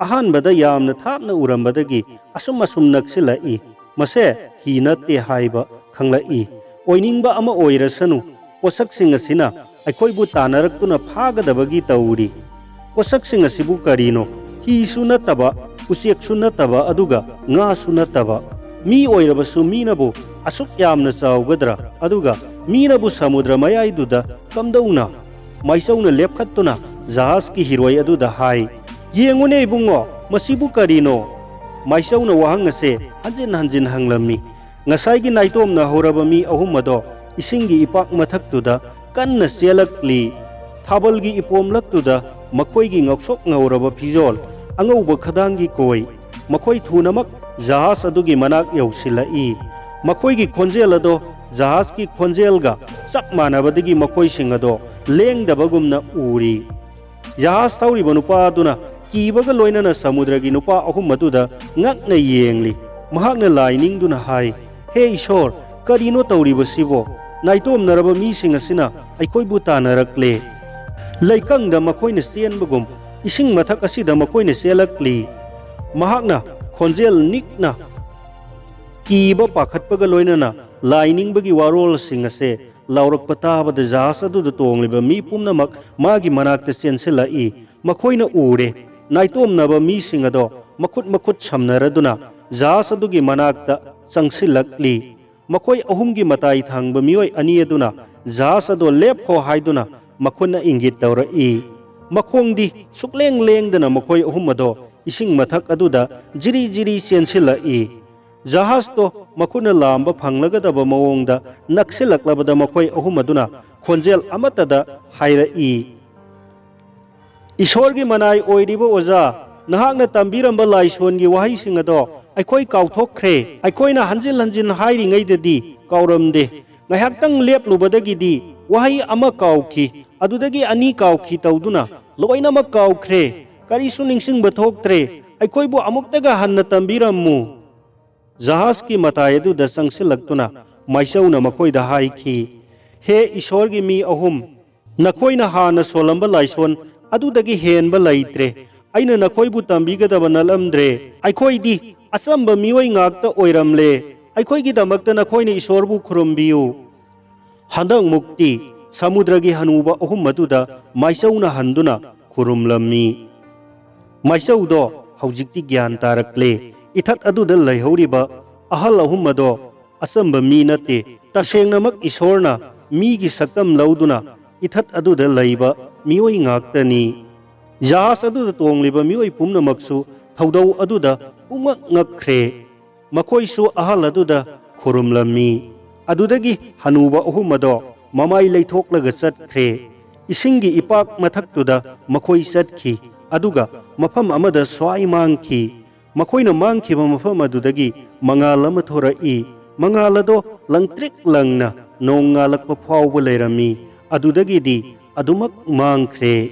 ꯑꯍꯥꯟꯕꯗ ꯌꯥꯝꯅ ꯊꯥꯞꯅ ꯎꯔꯝꯕꯗꯒꯤ ꯑꯁꯨꯝ ꯑꯁꯨꯝ ꯅꯛꯁꯤꯜꯂꯛꯏ꯫ "ꯃꯁꯦ ꯍꯤ ꯅꯠꯇꯦ ꯍꯥꯏꯕ ꯈꯪꯂꯛꯏ꯫ ꯑꯣꯏꯅꯤꯡꯕ ꯑꯃ ꯑꯣꯏꯔꯁꯅꯨ, ꯄꯣꯠꯁꯛꯁꯤꯡ ꯑꯁꯤꯅ ꯑꯩꯈꯣꯏꯕꯨ ꯇꯥꯟꯅꯔꯛꯇꯨꯅ ꯐꯥꯒꯗꯕꯒꯤ ꯇꯧꯔꯤ꯫ ꯄꯣꯠꯁꯛꯁꯤꯡ ꯑꯁꯤꯕꯨ ꯀꯔꯤꯅꯣ? ꯍꯤꯁꯨ ꯅꯠꯇꯕ, ꯎꯆꯦꯛꯁꯨ ꯅꯠꯇꯕ, ꯑꯗꯨꯒ ꯉꯥꯁꯨ ꯅꯠꯇꯕ꯫ ꯃꯤ ꯑꯣꯏꯔꯕꯁꯨ ꯃꯤꯅꯕꯨ ꯑꯁꯨꯛ ꯌꯥꯝꯅ ꯆꯥꯎꯒꯗ꯭ꯔꯥ? ꯑꯗꯨꯒ ꯃꯤꯅꯕꯨ ꯁꯃꯨꯗ꯭ꯔ ꯃꯌꯥꯏꯗꯨꯗ ꯀꯝꯗꯧꯅ?" ꯃꯥꯏꯆꯧꯅ ꯂꯦꯞꯈꯠꯇꯨꯅ ꯖꯍꯥꯖꯀꯤ ꯍꯤꯔꯣꯏ ꯑꯗꯨꯗ ꯍꯥꯏ, "ꯌꯦꯡꯉꯨꯅꯦ ꯏꯕꯨꯡꯉꯣ, ꯃꯁꯤꯕꯨ ꯀꯔꯤꯅꯣ?" ꯃꯥꯏꯆꯧꯅ ꯋꯥꯍꯪ ꯑꯁꯦ ꯍꯟꯖꯤꯟ ꯍꯟꯖꯤꯟ ꯍꯪꯂꯝꯃꯤ꯫ ꯉꯁꯥꯏꯒꯤ ꯅꯥꯏꯇꯣꯝꯅ ꯍꯧꯔꯕ ꯃꯤ ꯑꯍꯨꯝ ꯑꯗꯣ ꯏꯁꯤꯡꯒꯤ ꯏꯄꯥꯛ ꯃꯊꯛꯇꯨꯗ ꯀꯟꯅ ꯆꯦꯜꯂꯛꯂꯤ꯫ ꯊꯥꯕꯜꯒꯤ ꯏꯄꯣꯝꯂꯛꯇꯨꯗ ꯃꯈꯣꯏꯒꯤ ꯉꯧꯁꯣꯛ ꯉꯧꯔꯕ ꯐꯤꯖꯣꯜ, ꯑꯉꯧꯕ ꯈꯗꯥꯡꯒꯤ ꯀꯣꯏ, ꯃꯈꯣꯏ ꯊꯨꯅꯃꯛ ꯖꯍꯥꯖ ꯑꯗꯨꯒꯤ ꯃꯅꯥꯛ ꯌꯧꯁꯤꯜꯂꯛꯏ꯫ ꯃꯈꯣꯏꯒꯤ ꯈꯣꯟꯖꯦꯜ ꯑꯗꯣ ꯖꯍꯥꯖꯀꯤ ꯈꯣꯟꯖꯦꯜꯒ ꯆꯞ ꯃꯥꯟꯅꯕꯗꯒꯤ ꯃꯈꯣꯏꯁꯤꯡ ꯑꯗꯣ ꯂꯦꯡꯗꯕꯒꯨꯝꯅ ꯎꯔꯤ꯫ ꯖꯍꯥꯖ ꯊꯧꯔꯤꯕ ꯅꯨꯄꯥ ꯑꯗꯨꯅ ꯀꯤꯕꯒ ꯂꯣꯏꯅꯅ ꯁꯃꯨꯗ꯭ꯔꯒꯤ ꯅꯨꯄꯥ ꯑꯍꯨꯝ ꯑꯗꯨꯗ ꯉꯛꯅ ꯌꯦꯡꯂꯤ꯫ ꯃꯍꯥꯛꯅ ꯂꯥꯏ ꯅꯤꯡꯗꯨꯅ ꯍꯥꯏ, "ꯍꯦ ꯏꯁꯣꯔ, ꯀꯔꯤꯅꯣ ꯇꯧꯔꯤꯕꯁꯤꯕꯣ? ꯅꯥꯏꯇꯣꯝꯅꯔꯕ ꯃꯤꯁꯤꯡ ꯑꯁꯤꯅ ꯑꯩꯈꯣꯏꯕꯨ ꯇꯥꯟꯅꯔꯛꯂꯦ꯫ ꯂꯩꯀꯪꯗ ꯃꯈꯣꯏꯅ ꯆꯦꯟꯕꯒꯨꯝ ꯏꯁꯤꯡ ꯃꯊꯛ ꯑꯁꯤꯗ ꯃꯈꯣꯏꯅ ꯆꯦꯜꯂꯛꯂꯤ꯫" ꯃꯍꯥꯛꯅ ꯈꯣꯟꯖꯦꯜ ꯅꯤꯛꯅ ꯀꯤꯕ ꯄꯥꯈꯠꯄꯒ ꯂꯣꯏꯅꯅ ꯂꯥꯏ ꯅꯤꯡꯕꯒꯤ ꯋꯥꯔꯣꯜꯁꯤꯡ ꯑꯁꯦ ꯂꯥꯎꯔꯛꯄ ꯇꯥꯕꯗ ꯖꯍꯥꯖ ꯑꯗꯨꯗ ꯇꯣꯡꯂꯤꯕ ꯃꯤ ꯄꯨꯝꯅꯃꯛ ꯃꯥꯒꯤ ꯃꯅꯥꯛꯇ ꯆꯦꯟꯁꯤꯜꯂꯛꯏ꯫ ꯃꯈꯣꯏꯅ ꯎꯔꯦ, ꯅꯥꯏꯇꯣꯝꯅꯕ ꯃꯤꯁꯤꯡ ꯑꯗꯣ ꯃꯈꯨꯠ ꯃꯈꯨꯠ ꯁꯝꯅꯔꯗꯨꯅ ꯖꯍꯥꯖ ꯑꯗꯨꯒꯤ ꯃꯅꯥꯛꯇ ꯆꯪꯁꯤꯜꯂꯛꯂꯤ꯫ ꯃꯈꯣꯏ ꯑꯍꯨꯝꯒꯤ ꯃꯇꯥꯏ ꯊꯪꯕ ꯃꯤꯑꯣꯏ ꯑꯅꯤ ꯑꯗꯨꯅ ꯖꯍꯥꯖ ꯑꯗꯣ ꯂꯦꯞꯈꯣ ꯍꯥꯏꯗꯨꯅ ꯃꯈꯨꯠꯅ ꯏꯪꯒꯤꯠ ꯇꯧꯔꯛꯏ꯫ ꯃꯈꯣꯡꯗꯤ ꯁꯨꯛꯂꯦꯡ ꯂꯦꯡꯗꯅ ꯃꯈꯣꯏ ꯑꯍꯨꯝ ꯑꯗꯣ ꯏꯁꯤꯡ ꯃꯊꯛ ꯑꯗꯨꯗ ꯖꯤꯔꯤ ꯖꯤꯔꯤ ꯆꯦꯟꯁꯤꯜꯂꯛꯏ꯫ ꯖꯍꯥꯖꯇꯣ ꯃꯈꯨꯠꯅ ꯂꯥꯝꯕ ꯐꯪꯂꯒꯗꯕ ꯃꯑꯣꯡꯗ ꯅꯛꯁꯤꯜꯂꯛꯂꯕꯗ ꯃꯈꯣꯏ ꯑꯍꯨꯝ ꯑꯗꯨꯅ ꯈꯣꯟꯖꯦꯜ ꯑꯃꯠꯇꯗ ꯍꯥꯏꯔꯛꯏ, "ꯏꯁꯣꯔꯒꯤ ꯃꯅꯥꯏ ꯑꯣꯏꯔꯤꯕ ꯑꯣꯖꯥ, ꯅꯍꯥꯛꯅ ꯇꯝꯕꯤꯔꯝꯕ ꯂꯥꯏꯁꯣꯟꯒꯤ ꯋꯥꯍꯩꯁꯤꯡ ꯑꯗꯣ ꯑꯩꯈꯣꯏ ꯀꯥꯎꯊꯣꯛꯈ꯭ꯔꯦ꯫ ꯑꯩꯈꯣꯏꯅ ꯍꯟꯖꯤꯟ ꯍꯟꯖꯤꯟ ꯍꯥꯏꯔꯤꯉꯩꯗꯗꯤ ꯀꯥꯎꯔꯝꯗꯦ꯫ ꯉꯥꯏꯍꯥꯛꯇꯪ ꯂꯦꯞꯂꯨꯕꯗꯒꯤꯗꯤ ꯋꯥꯍꯩ ꯑꯃ ꯀꯥꯎꯈꯤ, ꯑꯗꯨꯗꯒꯤ ꯑꯅꯤ ꯀꯥꯎꯈꯤ ꯇꯧꯗꯨꯅ ꯂꯣꯏꯅꯃꯛ ꯀꯥꯎꯈ꯭ꯔꯦ꯫ ꯀꯔꯤꯁꯨ ꯅꯤꯡꯁꯤꯡꯕ ꯊꯣꯛꯇ꯭ꯔꯦ꯫ ꯑꯩꯈꯣꯏꯕꯨ ꯑꯃꯨꯛꯇꯒ ꯍꯟꯅ ꯇꯝꯕꯤꯔꯝꯃꯨ꯫ ꯖꯍꯥꯖꯀꯤ ꯃꯇꯥꯏ ꯑꯗꯨꯗ ꯆꯪꯁꯤꯜꯂꯛꯇꯨꯅ ꯃꯥꯏꯆꯧꯅ ꯃꯈꯣꯏꯗ ꯍꯥꯏꯈꯤ, "ꯍꯦ ꯏꯁꯣꯔꯒꯤ ꯃꯤ ꯑꯍꯨꯝ, ꯅꯈꯣꯏꯅ ꯍꯥꯟꯅ ꯁꯣꯜꯂꯝꯕ ꯂꯥꯏꯁꯣꯟ ꯑꯗꯨꯗꯒꯤ ꯍꯦꯟꯕ ꯂꯩꯇ꯭ꯔꯦ꯫ ꯑꯩꯅ ꯅꯈꯣꯏꯕꯨ ꯇꯝꯕꯤꯒꯗꯕ ꯅꯠꯂꯝꯗ꯭ꯔꯦ꯫ ꯑꯩꯈꯣꯏꯗꯤ ꯑꯆꯝꯕ ꯃꯤꯑꯣꯏ ꯉꯥꯛꯇ ꯑꯣꯏꯔꯝꯂꯦ꯫ ꯑꯩꯈꯣꯏꯒꯤꯗꯃꯛꯇ ꯅꯈꯣꯏꯅ ꯏꯁꯣꯔꯕꯨ ꯈꯨꯔꯨꯝꯕꯤꯌꯨ"꯫ ꯍꯟꯗꯛꯃꯨꯛꯇꯤ ꯁꯃꯨꯗ꯭ꯔꯒꯤ ꯍꯅꯨꯕ ꯑꯍꯨꯝ ꯑꯗꯨꯗ ꯃꯥꯏꯆꯧꯅ ꯍꯟꯗꯨꯅ ꯈꯨꯔꯨꯝꯂꯝꯃꯤ꯫ ꯃꯥꯏꯆꯧꯗꯣ ꯍꯧꯖꯤꯛꯇꯤ ꯒ꯭ꯌꯥꯟ ꯇꯥꯔꯛꯂꯦ꯫ ꯏꯊꯠ ꯑꯗꯨꯗ ꯂꯩꯍꯧꯔꯤꯕ ꯑꯍꯜ ꯑꯍꯨꯝ ꯑꯗꯣ ꯑꯆꯝꯕ ꯃꯤ ꯅꯠꯇꯦ꯫ ꯇꯁꯦꯡꯅꯃꯛ ꯏꯁꯣꯔꯅ ꯃꯤꯒꯤ ꯁꯛꯇꯝ ꯂꯧꯗꯨꯅ ꯏꯊꯠ ꯑꯗꯨꯗ ꯂꯩꯕ ꯃꯤꯑꯣꯏ ꯉꯥꯛꯇꯅꯤ꯫ ꯖꯍꯥꯖ ꯑꯗꯨꯗ ꯇꯣꯡꯂꯤꯕ ꯃꯤꯑꯣꯏ ꯄꯨꯝꯅꯃꯛꯁꯨ ꯊꯧꯗꯧ ꯑꯗꯨꯗ ꯄꯨꯡꯉꯛ ꯉꯛꯈ꯭ꯔꯦ꯫ ꯃꯈꯣꯏꯁꯨ ꯑꯍꯜ ꯑꯗꯨꯗ ꯈꯨꯔꯨꯝꯂꯝꯃꯤ꯫ ꯑꯗꯨꯗꯒꯤ ꯍꯅꯨꯕ ꯑꯍꯨꯝ ꯑꯗꯣ ꯃꯃꯥꯏ ꯂꯩꯊꯣꯛꯂꯒ ꯆꯠꯈ꯭ꯔꯦ꯫ ꯏꯁꯤꯡꯒꯤ ꯏꯄꯥꯛ ꯃꯊꯛꯇꯨꯗ ꯃꯈꯣꯏ ꯆꯠꯈꯤ, ꯑꯗꯨꯒ ꯃꯐꯝ ꯑꯃꯗ ꯁ꯭ꯋꯥꯏ ꯃꯥꯡꯈꯤ꯫ ꯃꯈꯣꯏꯅ ꯃꯥꯡꯈꯤꯕ ꯃꯐꯝ ꯑꯗꯨꯗꯒꯤ ꯃꯉꯥꯜ ꯑꯃ ꯊꯣꯔꯛꯏ꯫ ꯃꯉꯥꯜ ꯑꯗꯣ ꯂꯪꯇ꯭ꯔꯤꯛ ꯂꯪꯅ ꯅꯣꯡ ꯉꯥꯜꯂꯛꯄ ꯐꯥꯎꯕ ꯂꯩꯔꯝꯃꯤ꯫ ꯑꯗꯨꯗꯒꯤꯗꯤ ꯑꯗꯨꯃꯛ ꯃꯥꯡꯈ꯭ꯔꯦ꯫